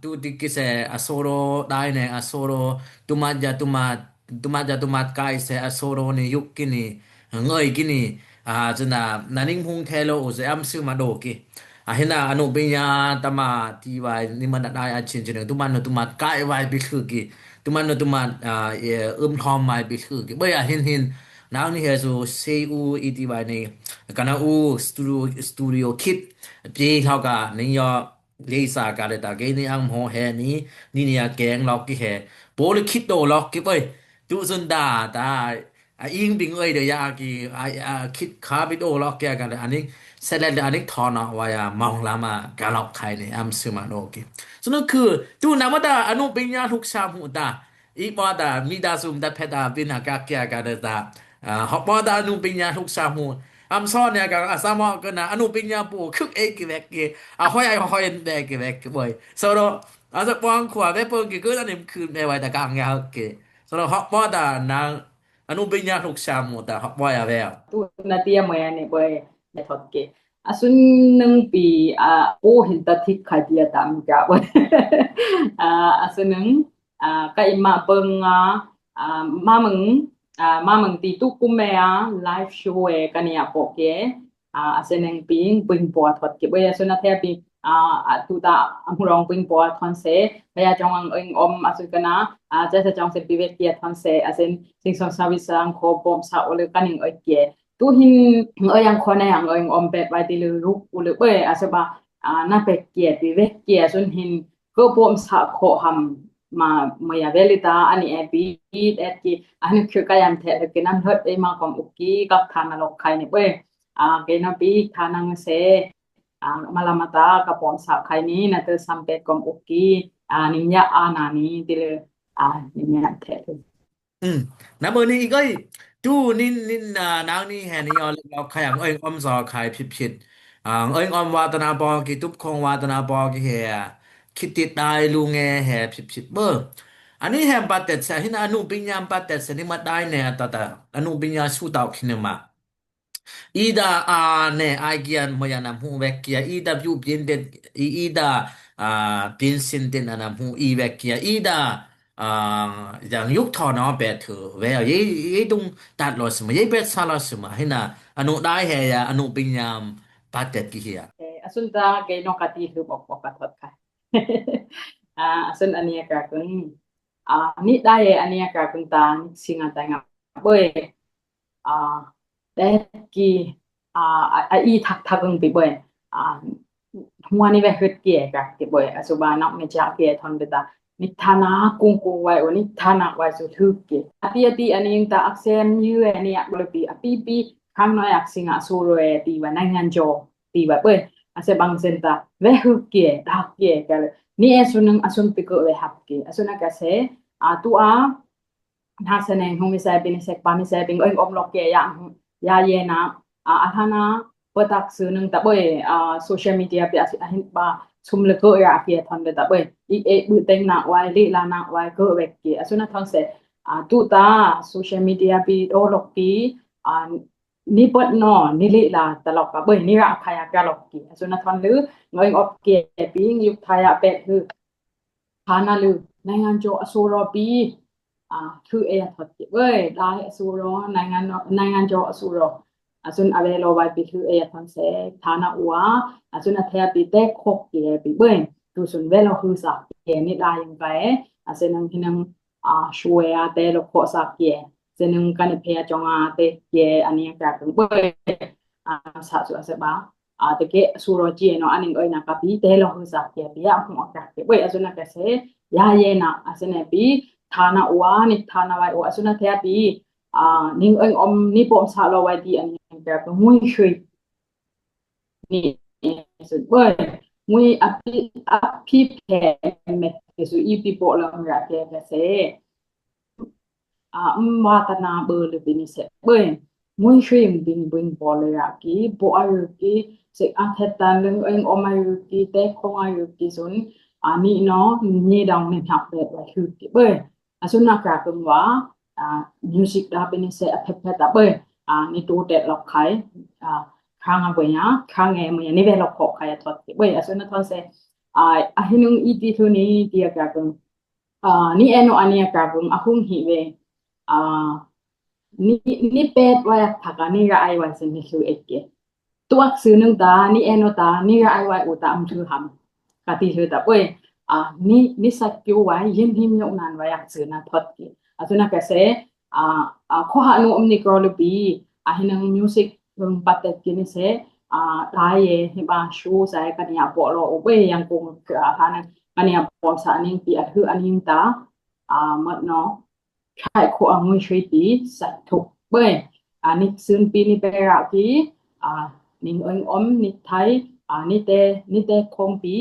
tu ti ki se, a solo, dai ne, a solo, tu mat ja, tu mat, tu mat ja, tu mat kai se, a solo ni yuk ki ni, ng oi ki ni, a, su na, na ning hung the lo, u se am su ma do ki. A hin a, a nu pi nya, ta ma, ti wai, ni man da dai a chin chin, tu man no, tu mat kai wai bi su ki. Tu man no tu man, a, e, um thom mai bi su ki. Boi a hin hin. Nang ni he su se u i ti wai ni. Ka na u studio, studio kit. Pi thau ka ni yo le sa ka le ta ke ni ang mo he ni. Ni ni a keng lok ki he. Bo le kit do lok ki boi. Tu sun da ta. A ing bing oi de ya ki. A, a kit ka bi do lok ki a ka le. Ani se le ani thon a wai a mong la ma ka lok khai ni. Am su ma do ki. Su no ku. Tu na ma ta a nu pi nya luk sa mu ta. I pa ta, mi ta sum ta phet ta, pin ha ka kia ka ta ta. A, hok pa ta nu pi nya luk sa mu. Am so ne ka, a sa mo ka na, a nu pi nya pu, khuk e ki vek ki. A hoi a hoi de ki vek ki boi. So ro, a sa pong khua ve pong ki ku ta nim khun me wai ta kang ya ke. So ro, hok pa ta nang, a nu pi nya luk sa mu ta, hok pa ya ve. Tu na tia mo ya ne boi, ne thot ke. Asun nung pi, a, po hin ta thik khai tia tam ka. A, asun nung, a, ka ima peng a, a, ma meng, a, ma meng ti tu kum me a, live show e ka ni a po ke. A, asun nung pi, ping po thot ke. Boi asun a the pi, a, a, tu ta, a, murong ping po thon se, baya jong ang eng om asun kana, a, jasa jong se pi wek kia thon se, asun sing song service ang ko bom sa ole ka ning oi ke. Tu hin, oi ang ko na ang oi om bet wai ti lu ruk u lu boi, a, se ba, a, na pek kia, pi wek kia, sun hin, ko bom sa ko ham, ma, ma ya veli ta, ani e pi, et ki, ani kyu ka yam the, ki nam hot, e ma kom u ki, kak tha na lok khai ni boi. A, ke na pi, tha nang se, a, ma la ma ta, ka bom sa khai ni, na te sam pet kom u ki, a, ni nya a na ni, ti lu, a, ni nya the lu. อืม นะ เบอร์นี้อีกเอ้ย ดูนี่ นี่ อ่า นางนี่แห่นี่ เอา เล่น เอา ใคร อย่าง เอ้ย อ้อม ซอ ใคร ผิด ผิด อ่า เอ้ย อ้อม วาตนา ปอ กี่ ตุ๊บ คง วาตนา ปอ กี่ แห่ คิด ติด ได้ ลุง แง แห่ ผิด ผิด เบอร์ อันนี้ แห่ บัตร เต็ด เสย หิน อนุ ปิญญา บัตร เต็ด เสย นี่ มา ได้ แน่ ตา ตา อนุ ปิญญา สู้ เต่า คิน มา อีดา อา เนี่ย ไอเกียน มวยา นำ หู แวกเกีย อีดา ยู เปลี่ยน เต็ด อี อีดา อ่า เปลี่ยน สิน เต็ด อัน นำ หู อี แวกเกีย อีดา อ่า อย่าง ยุค ทอนอ แปด เถอ แวว เย้ เย้ ตุง ตัด ลอ สมา เย้ แปด ซา ลอ สมา ให้ นะ อนุ ได้ แห่ ยา อนุ ปิญญา บัตร เต็ด กี่ เฮีย เอ่อ อาสุนตา เกนอกกะตี คือ บอก บอก กะทอด ค่ะ อ่า อาสุน อันนี้ กะกึ่ง อ่า นี่ ได้ อันนี้ กะกึ่ง ตา นี่ สิงห์ อ่ะ แต่ง อ่ะ เบ้ย อ่า แต่กี่ อ่า อ่า อีทักทักเอิงปีบ่อย อ่า หัวนี่แวะฮึดเกียกะเกียบ่อย อ่ะ สุบานักในจากเกียทอนเปตา นิทานากุงกุงไว้ โอ นิทานาไว้สุดฮึกเกีย อาทิอาทิอันนี้ยังตาอักเสนยื้อเนี่ย บริปี อ่ะ ปีปี ครั้งน้อยอักสิงะสูรวยตีว่าในงานโจ ตีว่าเบ้ย อ่ะ เสบังเซนตา แวะฮึกเกียดักเกียกะเลย นี่ เอสุนึง อ่ะ สุนปีเกอแวะฮับเกีย อ่ะ สุนักกะเส อ่า ตัว อ่า ถ้าแสดงหงมีใส่เป็นเสกปามีใส่เป็นเอิงอมลอกเกยะ ยาเยนะ อ่า อาทานะ เปิดตักสื่อหนึ่งตะเบย อ่า โซเชียลมีเดียเปียสิอาหินปา ซุมเลโกยะเกียทอนเดตะเบย อีเอบึเต็งหนักไว้ ลีลาหนักไว้ เกอเวกเกีย อ่ะ สุนัททอนเส อ่า ตุตา โซเชียลมีเดียปีโดลอกปี อ่า นี่เปิดนอ นี่ลีลาตลอกกะเบย นี่ระคายะกะลอกเกีย อ่ะ สุนัททอนลือ เงยออกเกียปิง ยุคทายะเป็ดคือ ฐานะลือ ในงานโจอสูรอปี อ่า คือเอทอดเก็บเว้ย ได้อสูรอ ในงาน ในงานโจอสูรอ อาสุนอเวโลไวปีคือเอทอนเส ฐานะอัว อาสุนอเทปีเตโคกเกปีเบ้ย ดูสุนเวโลคือสักเกนี่ได้ยังไง อาเซนังที่นัง อ่า ช่วยอาเตโลโคสักเก เซนังกันเพียจงอาเตเก อันนี้กลายเป็นเบ้ย อ่า สะสุอาเซบา อ่า ตะเกะสูรอจีเนาะ อันนี้เอ้ยนะกะปีเตลอหือสักเกะปีอะ หัวกะเกะเว้ย อาสุนักกะเส ยาเยนะ อาสุนักปี ฐานะอัว นี่ ฐานะไว้อัว อาสุนักเทปี อ่า นิ่งเอิงอม นี่ปมสะลอไว้ดี อันนี้กะมุยคุย นี่ สุดเว้ย มุยอภิ อภิเพนเมกะสุอีปีโปะลองกะเกะกะเส อ่า อืม วาตนาเบอร์เลยปีนี้เสะเบ้ย มุ้ยชิมบิงบิงบอเลยอะกี บออายุกี เสกอาเทตันเรื่องเอิงอมอายุกี เตคงอายุกีสุน อ่า นี่เนาะ นี่ดองนี่หักแบบไว้คือกีเบ้ย อาสุนนักกะกึ่งว่า อ่า มิวสิกดาปีนี้เสะอะเพชรเพชรอะเบ้ย อ่า นี่ตูเต็ดลอกไข่ อ่า ครั้งอะเบ้ยอะ ครั้งไงเมื่อนี่เวลอกขอไข่อะทอดกีเบ้ย อาสุนนักทอนเสะ อ่า อะหินึงอีทีทุนี้ เตียกะกึ่ง อ่า นี่เอโนอันนี้กะบุงอะหุงหิเว อ่า นี่ นี่เป็ดไว้อะ ถ้ากะนี่กะไอไว้ซึ่งนี่คือเอกเก ตัวอักษรหนึ่งตา นี่เอโนตา นี่กะไอไว้อุตาอำถือหำ กะตีหือตาเว้ย อ่า นี่ นี่สักกิวไว้ ยินหิมยกนานไว้อักษรนะทอดเก อาสุนักกะเส อ่า อ่า ข้อหาหนูอมนี่กรอลปี อ่า ให้นังมิวสิกเรื่องปัตเตกินนี่เส อ่า ตายเย ให้บาชูใส่กันเนี่ยปอลออุเบยยังคงเกิดอาการนั้นกันเนี่ยปอสานิงปีอะคืออันนิงตา อ่า หมดเนาะ ใช่ โคอังมุยช่วยตีสัตว์ทุกเบ้ย อ่า นิกซึนปีนิเปราะกี อ่า นิงเอิงอม นิกไทย อ่า นิเต นิเตคงปี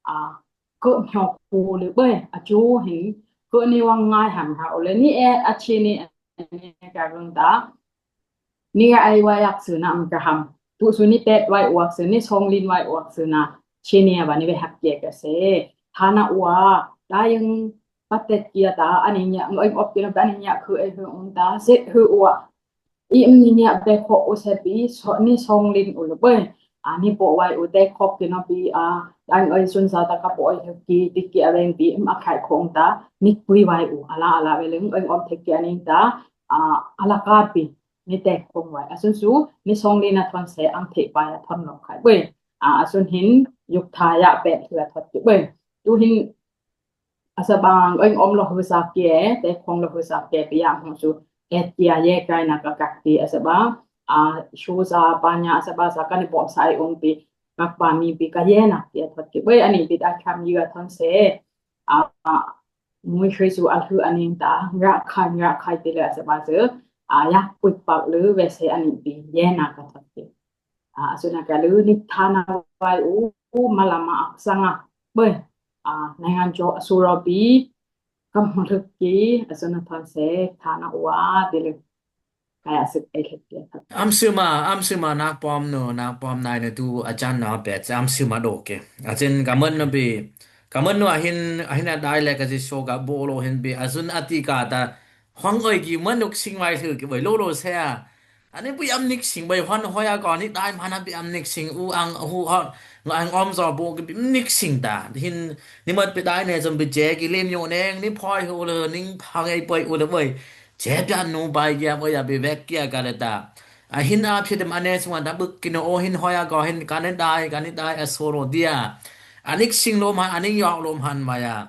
อ่า เกิดหยอกคูหรือเบ้ย อาจูเห็น เกิดในวังง่ายหันเขาเลย นี่เออาชีนี่ อันนี้กะเรื่องตา นี่กะไอไว้อักษรนะมันกะหำ ตุสุนี่เป็ดไว้อวกษรนี่ซองลินไว้อวกษรนะ เชเนียวันนี้ไปหักเกียกะเส ฐานะอัว ได้ยังปัตเตเกียตา อันนี้เนี่ย เอิงอบกินอันนี้เนี่ย คือไอคือองตา เสะคืออัว อีมนี่เนี่ย เบโคอุเสปี ซอ นี่ซองลินอุลเบ้ย A, ni po wai u te khop ki no pi, a, ang oi sun sa ta ka po oi hek ki, ti ki a weng pi, im a khai khong ta, ni pui wai u, ala, ala we leng, oi om thek ki aning ta, a, ala ka pi, ni te khong wai. A sun su, ni song li na thon se, ang thek pai a thon lo khai. Bwe, a, a sun hin, yuk tha ya pet hua thot ki. Bwe, tu hin, a sa bang, oi om lo hu sa ke, te khong lo hu sa ke, pi ya hong su, et ki a ye kai na ka kak ti, a sa ba, a, shu sa, pa nya, a sa ba sa, ka ni bom sa ai ung pi, kak pa mi pi, ka ye na, ye thot ki. Bwe, ani pi ta kham yu a thon se, a, a, mui shui su a hu aning ta, ngak khai, ngak khai ti le a sa ba se, a, yak pui pak lu, we se aning pi, ye na ka thot ki. A, a sun a ka lu, ni tha na wai u, u, ma la ma ak sang a. Bwe, a, nai ngan jo a su ro pi, kam hong luk ki, a sun a thon se, tha na wa, ti le. Kaya sik ai luk ki, a thon. Am sima, am sima, nak pom nu, nak pom nai nu tu, a jan na pet, am sima do ke. A chin, ka mut nu pi, ka mut nu a hin, a hin a dai le ka si so ka bo lo hin pi, a sun a ti ka ta, hong oi ki mut nu sing wai thu ki bwe lo lo se a. Ani pi am nik sing bwe hon hoi a ko ni dai man a pi am nik sing u ang hu hon, nga ang om so bo ki pi nik sing ta. Hin, ni mut pi dai ne som pi je ki lim yo neng, ni phoi hu le, ning phang ei poi u le bwe. Je pian nu bai kia, oi, a bi vek kia ka le ta. A hin a phit em a ne sung an ta buk ki no o hin hoi a ko hin ka ne dai, ka ne dai a so lo dia. A nik sing lo man, a nik yok lo man ma ya.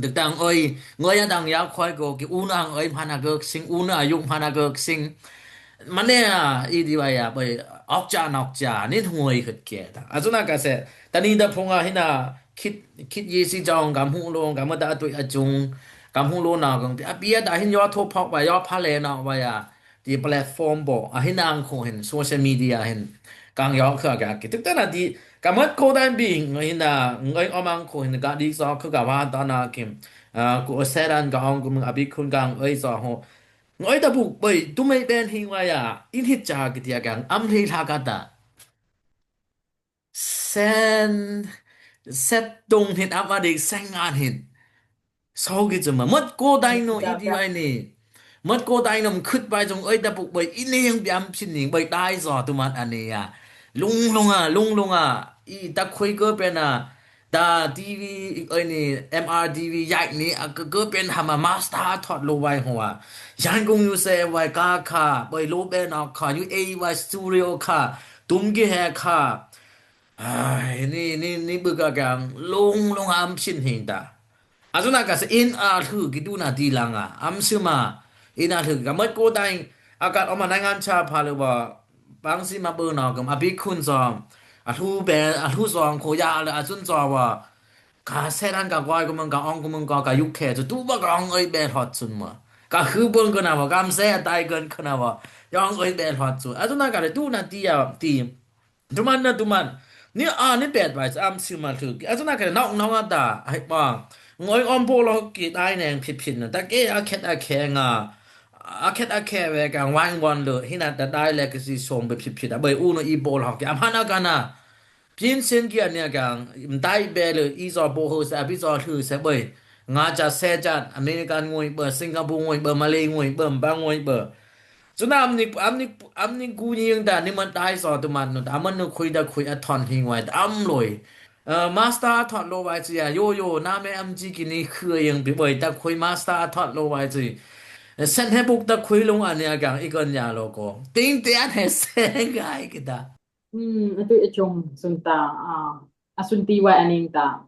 Dek tang oi, ngoi a dang ya khoi ko ki u na ang oi man a gek sing, u na a yuk man a gek sing. Ma ne a, i di wa ya, bai, ok cha, nok cha, nin hung oi khut kia ta. A zuna ka se, ta ni da phung a hin a, khit, khit ye si jong, kam hu lo, kam da tui a chung, kam hu lo na gong, a bia da hin yo tho phok wa, yo pha le na wa ya. Ti platform bo, a hin ang khu hin, social media hin, kang yo kha ga ki. Tuk ta na ti, ka mat ko dan bing, hin na, ngoi om ang khu hin, ka di so khu ka wa ta na kim. A, ku o se dan ka ong ku mung a bi khun kang oi so ho. Ngoi ta buk, boi, tu mei ben hing wa ya, in hit cha ki ti a kang, am hei la ka ta. Sen, set dong hin, am a dik, sen ngan hin. Sau ki zuma, mat ko dai no i di wai ni. Mat ko dai no khut bai zong oi da buk bai i ne yang biam chin ning bai dai zo tu mat ane ya. Lung lung a, lung lung a. I da khui ko pen a. Da T V oi ni M R T V yai ni a ko ko pen hama master thot lo wai hoa. Yan kong yu se wai ka kha, bai lo pen a kha, yu e wai studio kha, tum ki he kha. Ai, ni, ni, ni bu ka kang, lung lung am chin hing da. A zuna ka se in a thu ki du na ti lang a. Am su ma. In a thu ka mat ko dai. A ka o ma nai ngan cha pha le wa. Bang si ma bu na ka ma bi khun zong. A thu be, a thu zong ko ya le a zun zong wa. Ka se ran ka goi ko mung ka ong ko mung ka ka yuk khe zu tu ba ka ong oi be hot zun ma. Ka hu bun ko na wa kam se a dai gon ko na wa. Yong oi be hot zu. A zuna ka le du na ti ya ti. Tuman na tuman. Ni a ni pet bai am siu ma thu. A zuna ka nong nong a da. Hai pa. Ngoi om po lo ki dai neng phit phit na. Ta ke a khet a khe nga. A khet a khe we ka wang won lo. Hina ta dai le ka si som be phit phit. A bai u no i po lo ki. Am hana ka na. Pin sin ki a nia ka. Dai be lo i zo po ho sa bi zo thu sa bai. Nga ja se ja. American ngoi ba, Singapore ngoi ba, Malay ngoi ba, ba ngoi ba. Zuna am ni, am ni, am ni gu ni yang da ni man dai zo tu man nu, am man nu khui da khui a thon hing wai, am loi. Eh, master a thot lo wai zi ya, yo yo, na me am ji ki ni khu yang bi boi da khui master a thot lo wai zi. Eh, sen he buk da khui lung an ya gang i kon ya lo ko. Ting te an he se gai ki da. Hmm, a tu e chung sun ta, a, a sun ti wai aning ta.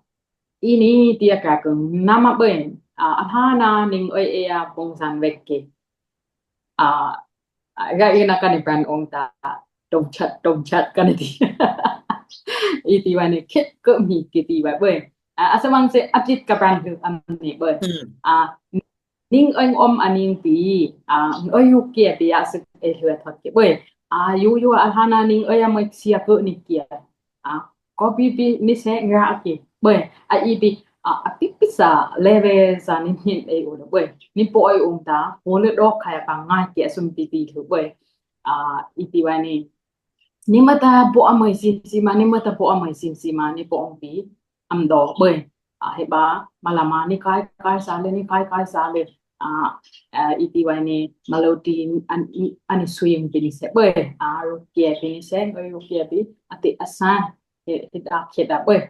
I ni ti a ka kung nama boi, a, a ha na ning oi e a pung san wek ki. A, a, ga ina kani brand ong ta, dong chat, dong chat kani ti. I ti wa ni kit ko mi ki ti wa boi. A, a samang se a tit ka brand hu am ni boi. Hmm. A, ning oi om a ning pi, a, oi yu kia pi a sik e hua thot ki boi. A, yu yu a hana ning oi a moi sia ko ni kia. A, ko pi pi ni se nga a ki. Boi, a i pi, a, a pi pi sa level sa ni hin e u le boi. Ni po oi ung ta, po le dok kaya pa ngai ki a sum pi pi lu boi. A, i pi wa ni. Ni ma ta po a moi sim sima, ni ma ta po a moi sim sima, ni po ong pi. Am do boi. A, he ba, ma la ma, ni kai kai sa le, ni kai kai sa le. a, a, iti wai ni melody an, ani swing pini se boi, a, rukia pini se, oi rukia pi, ati asan, he, he da, he da boi.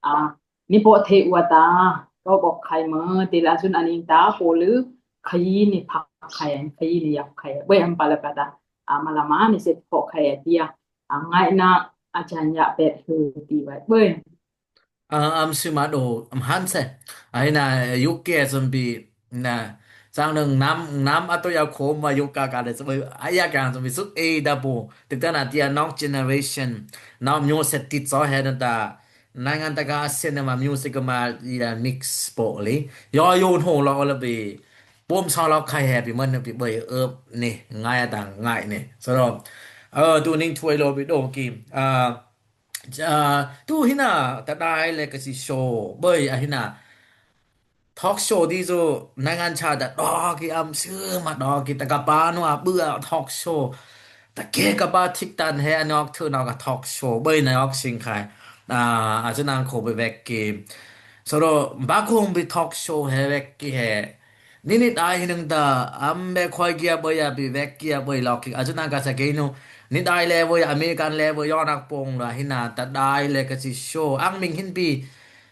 A, ni po the ua ta, to bok khai me, ti la sun aning ta, po lu, khai ni phak khai, khai ni yak khai, boi am pala kata, a, malama ni se po khai dia, a, ngai na, a chan ya pet hu ti wai, boi. A, am sima do, am han se. Ai na, yuk ke zombi, na, sang nung nam, nam ato ya khom wa yuk ka ka de, zombi, ai ya kang zombi suk e da bo. Tik ta na tia nok generation, nok myo se tit so he na ta. Nai ngan ta ka sen ma music ma ya mix po li. Yo yo ho lo la bi. Bom sa lo khai he bi man bi boi up ni, ngai ta ngai ni. So lo, a, tu ning thui lo bi do ki. A, A, tu hina, ta dai legacy show, boi, a hina. Talk show di zo, nai ngan cha da do ki am sima do ki, ta ka ba no a bua talk show. Ta ke ka ba tik tan he a nok thu no ka talk show, boi na yok sing khai. A, a chu nang kho bi vek ki. So do, ba khong bi talk show he vek ki he. Ni nit ai hinung ta, am be khoi kia boi a bi vek kia boi lok ki. A chu nang ka sa ke nu. Nit ai le boi, American le boi, yo nak pong la hina, ta dai legacy show. Ang ming hin bi,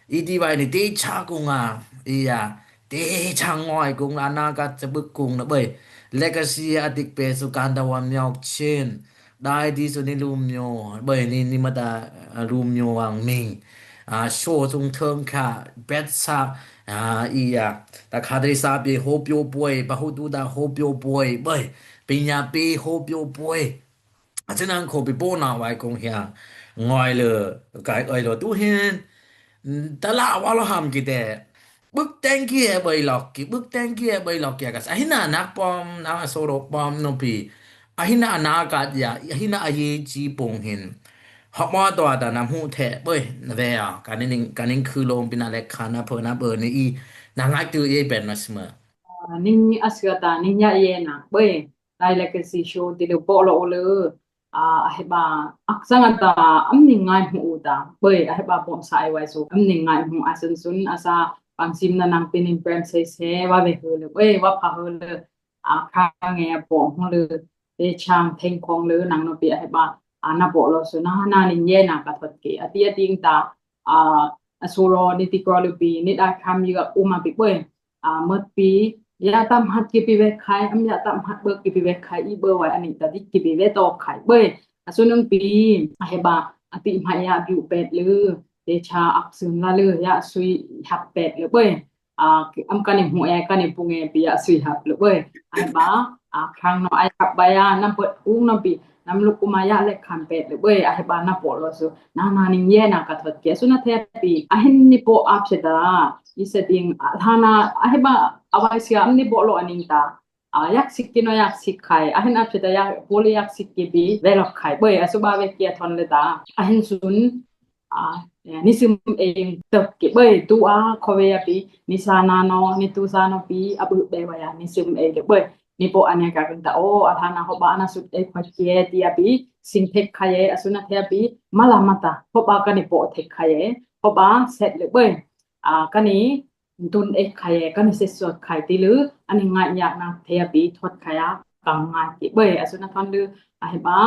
i di wai ni te cha kung a, i ya, te cha ngoi kung la na ka cha buk kung na boi. Legacy a dik pe su kan ta wan myok chin. Dai di su ni lu myo, boi ni, ni ma ta, a, lu myo wang ming. A, show sung thong kha, bet sa, a, i ya. Ta kha dai sa bi ho pyo boi, ba hu tu da ho pyo boi, boi. Pi nya pi ho pyo boi. A chu nang kho bi bo na wai kong hia. Ngoi le, kai oi lo tu hin. Ta la wa lo ham ki te. Buk teng ki e boi lok ki, buk teng ki e boi lok ki a ka sa. A hina nak pom, nak a so ro pom no pi. A hina a na ka ya, a hina a ye ji pong hin. Hok mo to ta nam hu the, boi, na ve a. Ka ning, ka ning khu lo pi na le kha na pho na boi ni i. Na ngai tu ye ben na sma. A, ning a sua ta, ning ya ye na, boi. Dai legacy show ti le bo lo le. A, a heba, ak sang a ta, am ning ngai mu u ta, boi, a heba bom sa ai wai su, am ning ngai mu a sun sun, a sa, pang sim na nang pinin prem se se, wa ve hu le, boi, wa pha hu le, a, kha nge a bo hu le, te chang theng khong le, nang no pi a heba, a, na bo lo su, na, na ning ye na ka thot ke, a ti a ting ta, a, a su ro, ni ti kro le pi, ni da kham yu a u ma pi, boi, a, mot pi, ya tam hat ki pi ve khai, am ya tam hat bok ki pi ve khai, i bo wai ani ta dik ki pi ve to khai, boi. A su nung pi, a heba, a ti ma ya biu pet le, te cha ak sun la le, ya sui hap pet le, boi. A, ki, am ka ni mu e, ka ni pung e, pi ya sui hap le, boi. A heba, a khang no ai hap ba ya, nam pet ung no pi, nam luk kuma ya le kham pet le, boi. A heba na bo lo su, na, na ning ye na ka thot ke, su na the pi, a hin ni bo ap se ta, i se ting, a, thana, a heba, a wai sia, am ni bo lo aning ta, a, yak sik ki no yak sik khai, a hin ap se ta yak, bo le yak sik ki bi, ve lok khai, boi, a su ba ve ki a thon le ta, a hin sun, a, ya, ni sim e tok ki, boi, tu a, kho ve ya pi, ni sa na no, ni tu sa no pi, a bu be wa ya, ni sim e le, boi. Ni bo ane ka keng ta, o, a thana ho ba na sut e khoi kie ti a pi, sing thek khai e, a su na the a pi, ma la ma ta, ho ba ka ni bo thek khai e, ho ba set le boi. A, ka ni tun e khai e, ka ni set sot khai ti le, ani ngai yak na the a pi, thot khai a, ka ngai ki boi, a su na thon le, a heba,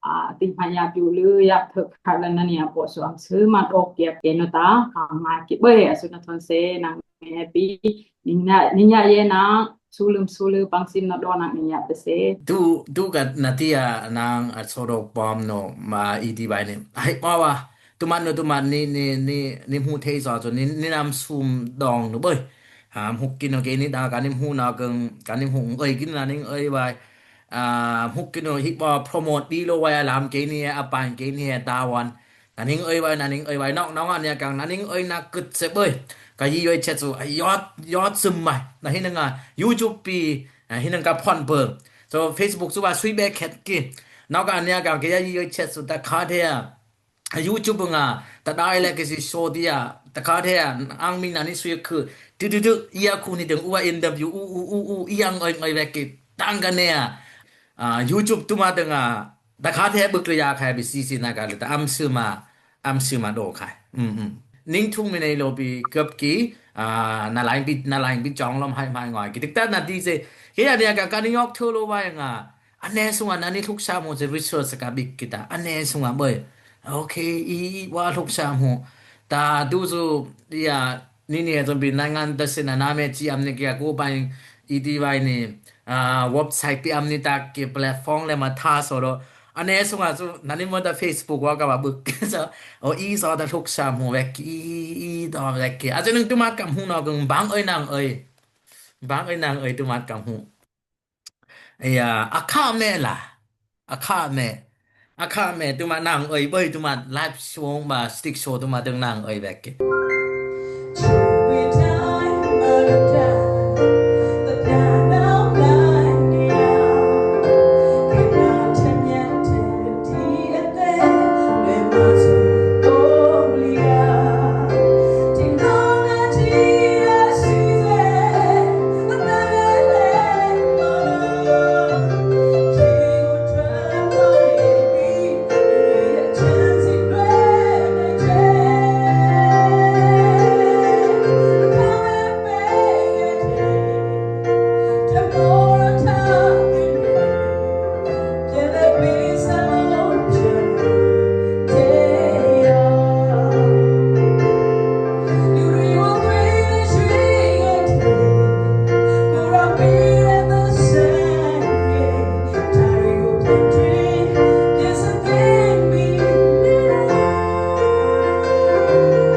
a, ti ma ya biu le, ya thok khai la na ni a bo su am su ma ok ya ke no ta, ka ngai ki boi, a su na thon se, nang Happy. Ning na, ning ya ye na, sulum sulu pangsim na do na ning ya pese. Tu, tu ka na tia nang a soro pom no ma i di bai ni. Hai pa wa. Tu man no tu man ni, ni, ni, ni mu thei so so ni, ni nam sum dong no boi. Ha, mu kin no ke ni da ka ni mu na keng, ka ni mu oi kin na ning oi bai. A, mu kin no hi pa promote di lo wai a lam ke ni a pan ke ni a ta wan. Na ning oi wai, na ning oi wai, nong, nong an ya kang, na ning oi na kut se boi. Ka yi yoi chet su, a yot, yot sum mai. Na hin nga, YouTube pi, a hin nga ka phon pe. So, Facebook su wa sui be khet ki. Nong an ya kang, ke ya yi yoi chet su, ta kha the ya. A YouTube nga, ta dai le ke si so dia, ta kha the ya, ang mi na ni sui khu. Tu, tu, tu, ya khu ni deng, u wa interview, u, u, u, u, yang oi, oi be ki, tang ka ne ya. A, YouTube tu ma deng a, ta kha the buk le ya khai bi si si na ka le, ta am su ma, am su ma do khai. Mm, mm. Ning thung mi nei lo bi gap ki, ah, na lain bi, na lain bi jong lom hai mai ngoi. Ki tik ta na di se, ke ya dia ka, ka ni yok thu lo wai nga. Ane sunga na ni thuk sa mo se research ka bik kita. Ane sunga boi. Okay, i, i wa thuk sa mo. Ta du zu, ya, ni ni zon bi na ngan da se na na me chi am ni kia ku bai, i di wai ni, ah, website pi am ni ta ki platform le ma tha so do. Ane sunga su, na ni mo da Facebook wa ka ba buk. So, o i so da thuk sa mo wek, i, i do wek. A zon nung tu mat kam hu no gung bang oi nang oi. Bang oi nang oi tu mat kam hu. Iya, a kha me la. A kha me. A kha me, tu mat nang oi, boi tu mat live show ba stick show tu mat deng nang oi wek.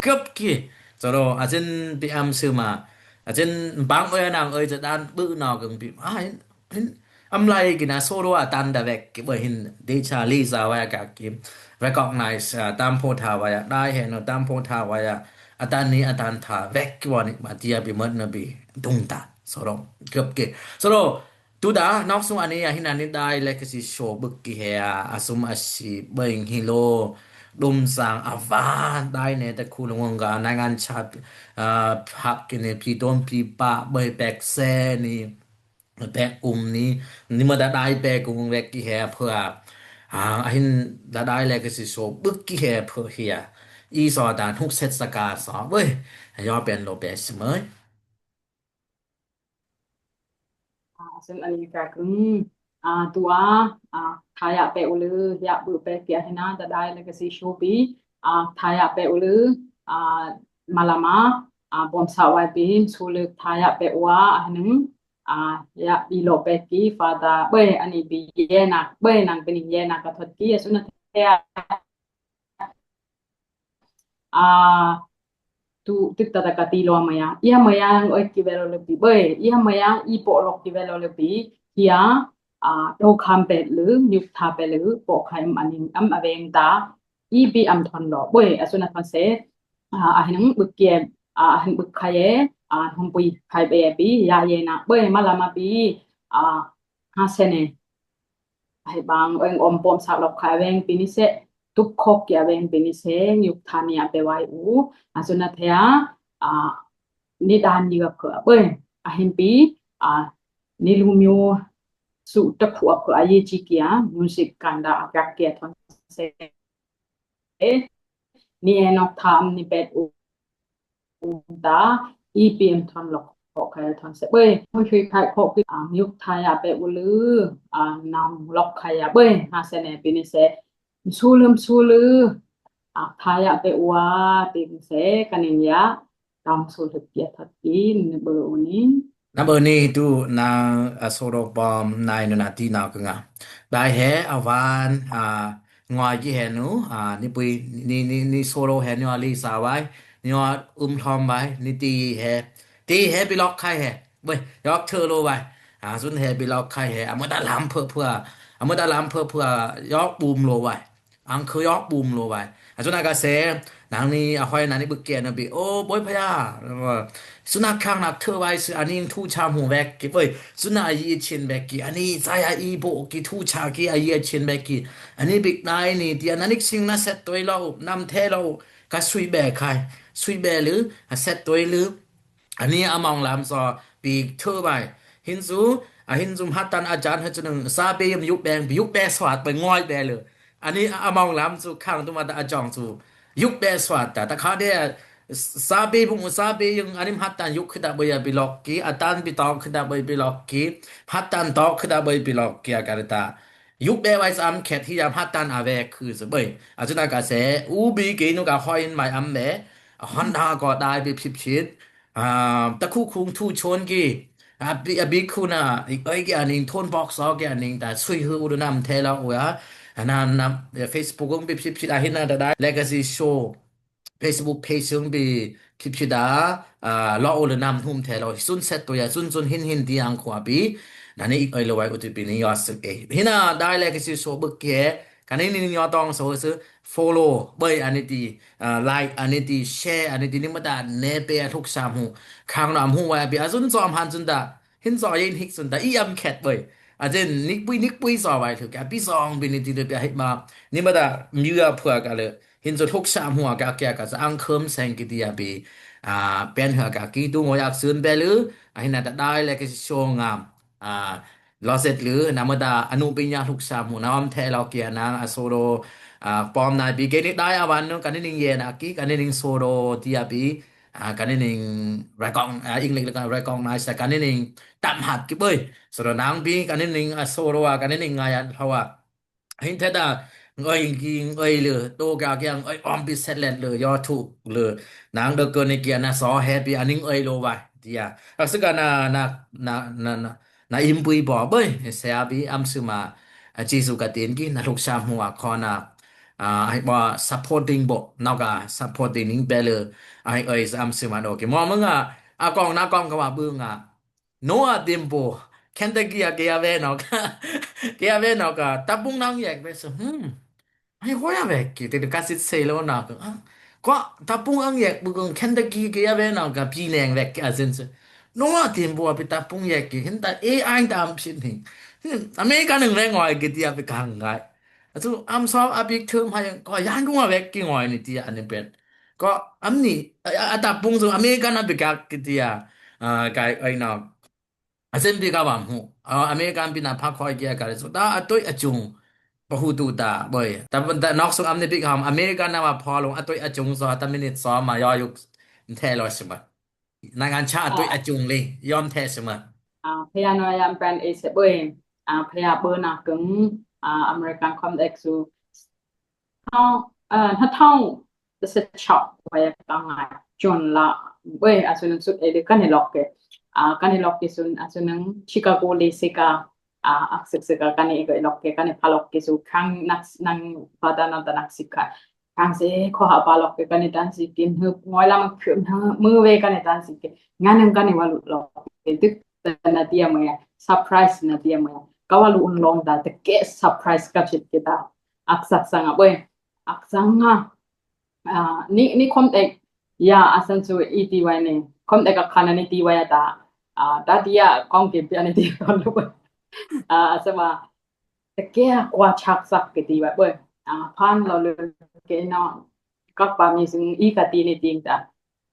Gap ki. Choro, a zin bi am suma. A zin bang oi nang oi za dan bu no gung bi. A hin, hin, am lai ki na solo a tan da wek ki boi hin de cha li za wa ka ki. Recognize, ah, tam pho tha wa ya. Dai he no tam pho tha wa ya. A tan ni a tan tha wek ki wa ni ma tia bi mat na bi. Dung ta. Soro. Gap ki. Soro. Tu da, nok sung ani a hin ani dai legacy show buk ki he a, a sum a si beng hi lo, dum sang a van dai ne ta khu lung ga, nai ngan cha, ah, phak ki ne pi dom pi pa, boi pek se ni, pek um ni, ni ma da dai pek um wek ki he phua. Ah, a hin da dai legacy show buk ki he phua hi a. I so da nuk set sa ka so, boi, yo pen lo pe si mei. Ah, a sun ani ka kung. Ah, tu a, ah, thaya pe ulu, ya bu pe kia hina, da dai legacy show bi. Ah, thaya pe ulu, ah, malama, ah, bom sa wai bi, su lu thaya pe ua, ah, nung, ah, ya bi lo pe ki, fada, boi, ani bi ye na, boi nang bi ni ye na ka thot ki, a sun a thaya. Ah, tu, tik ta ta ka ti lo maya. Ia maya ang oi ki velo le bi. Boi, ia maya i po lok ki velo le bi. Ia, ah, to kham pet lu, nyuk tha pet lu, po khai am aning, am aveng ta. I bi am thon lo. Boi, a sun a thon se. Ah, a hin buk kie, ah, a hin buk khai e, ah, hom pui khai be bi, ya ye na. Boi, malama bi, ah, ha se ne. Hai bang, eng om pom sak lok khai veng pini se, tup khok kia veng pini se, yuk thani a pe wai u, a sun a thea, a, ni dan yi gap kho a boi, a hin pi, a, ni lu myo su tak khu a kho a yi chi kia, music kanda a gak kia thon se. Ni e nok tham ni pet u, u ta, i pi em thon lok kho khai thon se. Boi, mu shui khai kho ki, a, yuk thaya pe u lu, a, nam lok khai a boi, ha se ne pini se. Su lum su lu, a, thaya pe u a, pini se, kaning ya, tam su luk ya that ki, ni boi u ni. Na boi ni tu na, a, soro pom nai nu na ti na ka nga. Dai he, a van, a, ngoi ki he nu, a, ni pui, ni, ni, ni solo he, ni wa li sa wai, ni wa um thom wai, ni ti he. Ti he bi lok khai he. Boi, yok thơ lo wai. A, sun he bi lok khai he. A, mo da lam phơ phơ. A, mo da lam phơ phơ. Yok bum lo wai. Ang khơ yok bum lo wai. A, sun a ka se, nang ni, a, hoi nang ni buk kia na bi. O, boi pha ya. Suna khang nak thơ wai su, ani thu cha mu wek ki, boi. Suna a yi chin wek ki, ani sa ya i bo ki thu cha ki, a yi chin wek ki. Ani bik nai ni, ti a na nik sing na set toi lo, nam the lo, ka sui be khai. Sui be lu, a set toi lu. Ani a mong lam so, bi thơ wai. Hin su, a hin su hat tan a jan ha chu nung, sa be yum yuk beng, bi yuk be swat, be ngoi be lu. Ani a, a mong lam su, khang tu ma ta a jong su. Yuk be swat ta, ta kha de, Sabe bung sabe yung anim hatan yuk khida boy a bilok ki, atan bi tawk khida boy bilok ki, hatan tawk khida boy bilok ki a karita. Yuk be wai sam khet hi yam hatan a ve khu se boy. A chuna ka se, u bi ke nu ka hoi in mai am be, a hon da ko dai bi phip phit. A, ta khu khung thu chon ki. A bi, a bi khu na, i oi ki aning thon box so ki aning ta sui hu u nam the lo u ya. A nam nam, Facebook ung bi phip phit a hin na da dai. Legacy Show. Facebook page ung bi khip khit a, a, lo u le nam hum the lo, sun set to ya, sun sun hin hin ti ang khwa bi, na ni ik oi lo wai u ti bi ni yo sik e. Hina dai le ki si so buk ke, ka ni ni yo tong so su follow, boi ani ti, a, like, ani ti share, ani ti ni ma da ne pe a thuk sam hu, khang nam hu wai bi, a sun som han sun da, hin so yin hik sun da, i am khet boi. A jen nik bui, nik bui so wai thuk, a bi song bi ni ti le bi a hik ma, ni ma da, mi ya phua ka le, Hin zu thuk sam hua ka kia ka za ang khum seng ki dia bi, a, pen hua ka ki tu ngoi ak sun be lu, a, hin na ta dai le ki song a, a, lo set lu, na ma da anu pi nya thuk sam hu, na om the lo kia na, a, so do, a, pom na bi ke ni dai a wan nu, ka ni ning ye na ki, ka ni ning so do dia bi, a, ka ni ning recogn-, a, English le ka recognize, ka ni ning tam hat ki boi. So do nang bi, ka ni ning, a, so do a, ka ni ning ngai a, lo a. Hin theda, ngoi ki, ngoi le, to ka kia, ngoi om bi set let le, yo thu le, nang de ko ne kia na so happy, aning oi lo wai, dia. Ak su ka na, na, na, na, na, na im pui bo, boi, se a bi, am su ma, a, Jesu ka tin ki, na thuk sam hua khon a, a, ai bo supporting bo, nau ka supporting ning be le, ai oi, am su ma do ki. Mo mung a, a kong na kong ka wa bu nga, Noah Timbo, Kentucky a kia ve nok. Kia ve nok a, tapung nang yek ve so, hmm. Ai, hoi a ve ki, te ka sit se lo nok. A, ko tapung ang yek bu kong Kentucky kia ve nok a, pi neng ve ki a sin se. Noah Timbo a pi tapung yek ki, hin ta A I tam sin hing. Hmm, America nang ve ngoi ki ti a pi kang ngai. A su am so a big term hai, ko yan kung a ve ki ngoi ni ti a ni pet. Ko am ni, a, a, a tapung su America na pi kak ki ti a, a, kai ai nok. A sem pi ka wam hu. A, American pi na phak khoi kia ka le su. Ta a toi a chung. Pa hu tu ta, boi. Ta, ta nok sung am ni pi ka ham. American na wa pho lung a toi a chung so. Ta minute so ma yo yuk. Nthe lo sima. Nang an cha a toi a chung le. Yom the sima. A, pia no yam pen e se boi. A, pia bo na kung. A, American com ek su. Thong, a, na thong. Te se chok wai ka ngai. Jun la, wei, a su nang sut e de kan he lok ke. A, kan he lok ke sun, a su nang Chicago le se ka, a, ak sik se ka kan he lok ke, kan he pha lok ke su khang nak, nang pa ta na ta nak sik ka. Khang se ko ha pha lok ke kan he tan sik kin hup, ngoi la ma khun ha, mu wei kan he tan sik ke. Ngan nang kan he wa lu lok ke. Tuk ta na tia mo ya, surprise na tia mo ya. Ka wa lu un long ta, te ke surprise ka chit ke ta. Ak sak sang a, wei. Ak sang a. A, ni, ni khom ek, ya, a san su i ti wai ni. Khom ek a khana ni ti wai a ta. A, ta ti ya, kong ke pia ni ti kon lu. A, a sa ma, te ke a kwa chak sak ke ti wai boi. A, phan lo lu ke no, kak pa mi sing i ka ti ni ting ta.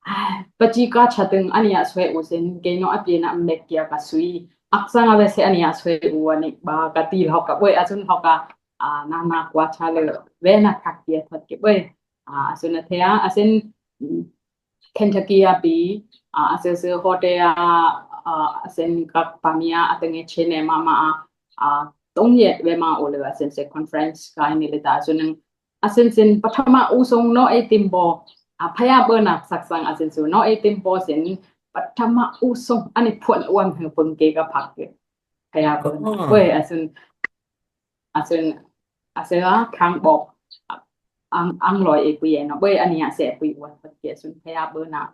A, pa chi ka cha teng ani a swe u sen, ke no a pia na mek kia ka sui. Ak sang a we se ani a swe u ani ba ka ti lo ka boi, a sun lo ka, a, na na kwa cha le, we na kak pia thot ke boi. A, a sen a thea, a sen, mm, Kentucky a bi, a, a sen se hotel a, a, a sen ka pa mi a, a teng e chene ma ma a, a, tong ye we ma o le a sen se conference ka ni le ta, a sen nang, a sen sen pathama u song no e tim bo, a, phaya bo na sak sang a sen su no e tim bo sen pathama u song, ani phun wan he pung ke ka phak ke. Phaya bo na. Oh. Boi, a sen, a sen, a sen a khang bok. Ang, ang loi e pui e no. Boi ani a se pui wan pat ke sun phaya bo na.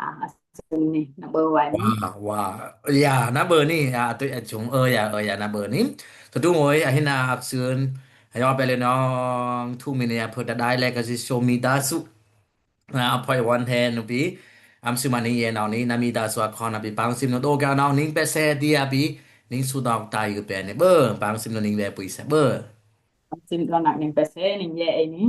A, a sen ni, na bo wai ni. Wa, wa. Ya, na bo ni, a, tui a chung, ơ, ya, ơ, ya, na bo ni. Tadu ngoi, a hina ak sun. Ayo pe le nong, thu mi ni a phut da dai le ka si show mi da su. A, phoi wan he nu pi. Am su ma ning ye nau ni, na mi da su a khon a pi pang sim nu do ka nau ning pe se di a pi. Ning su dong tai gu pe ni. Bơ, pang sim nu ning ve pui se bơ. Pang sim do nak ning pe se, ning ye e ni.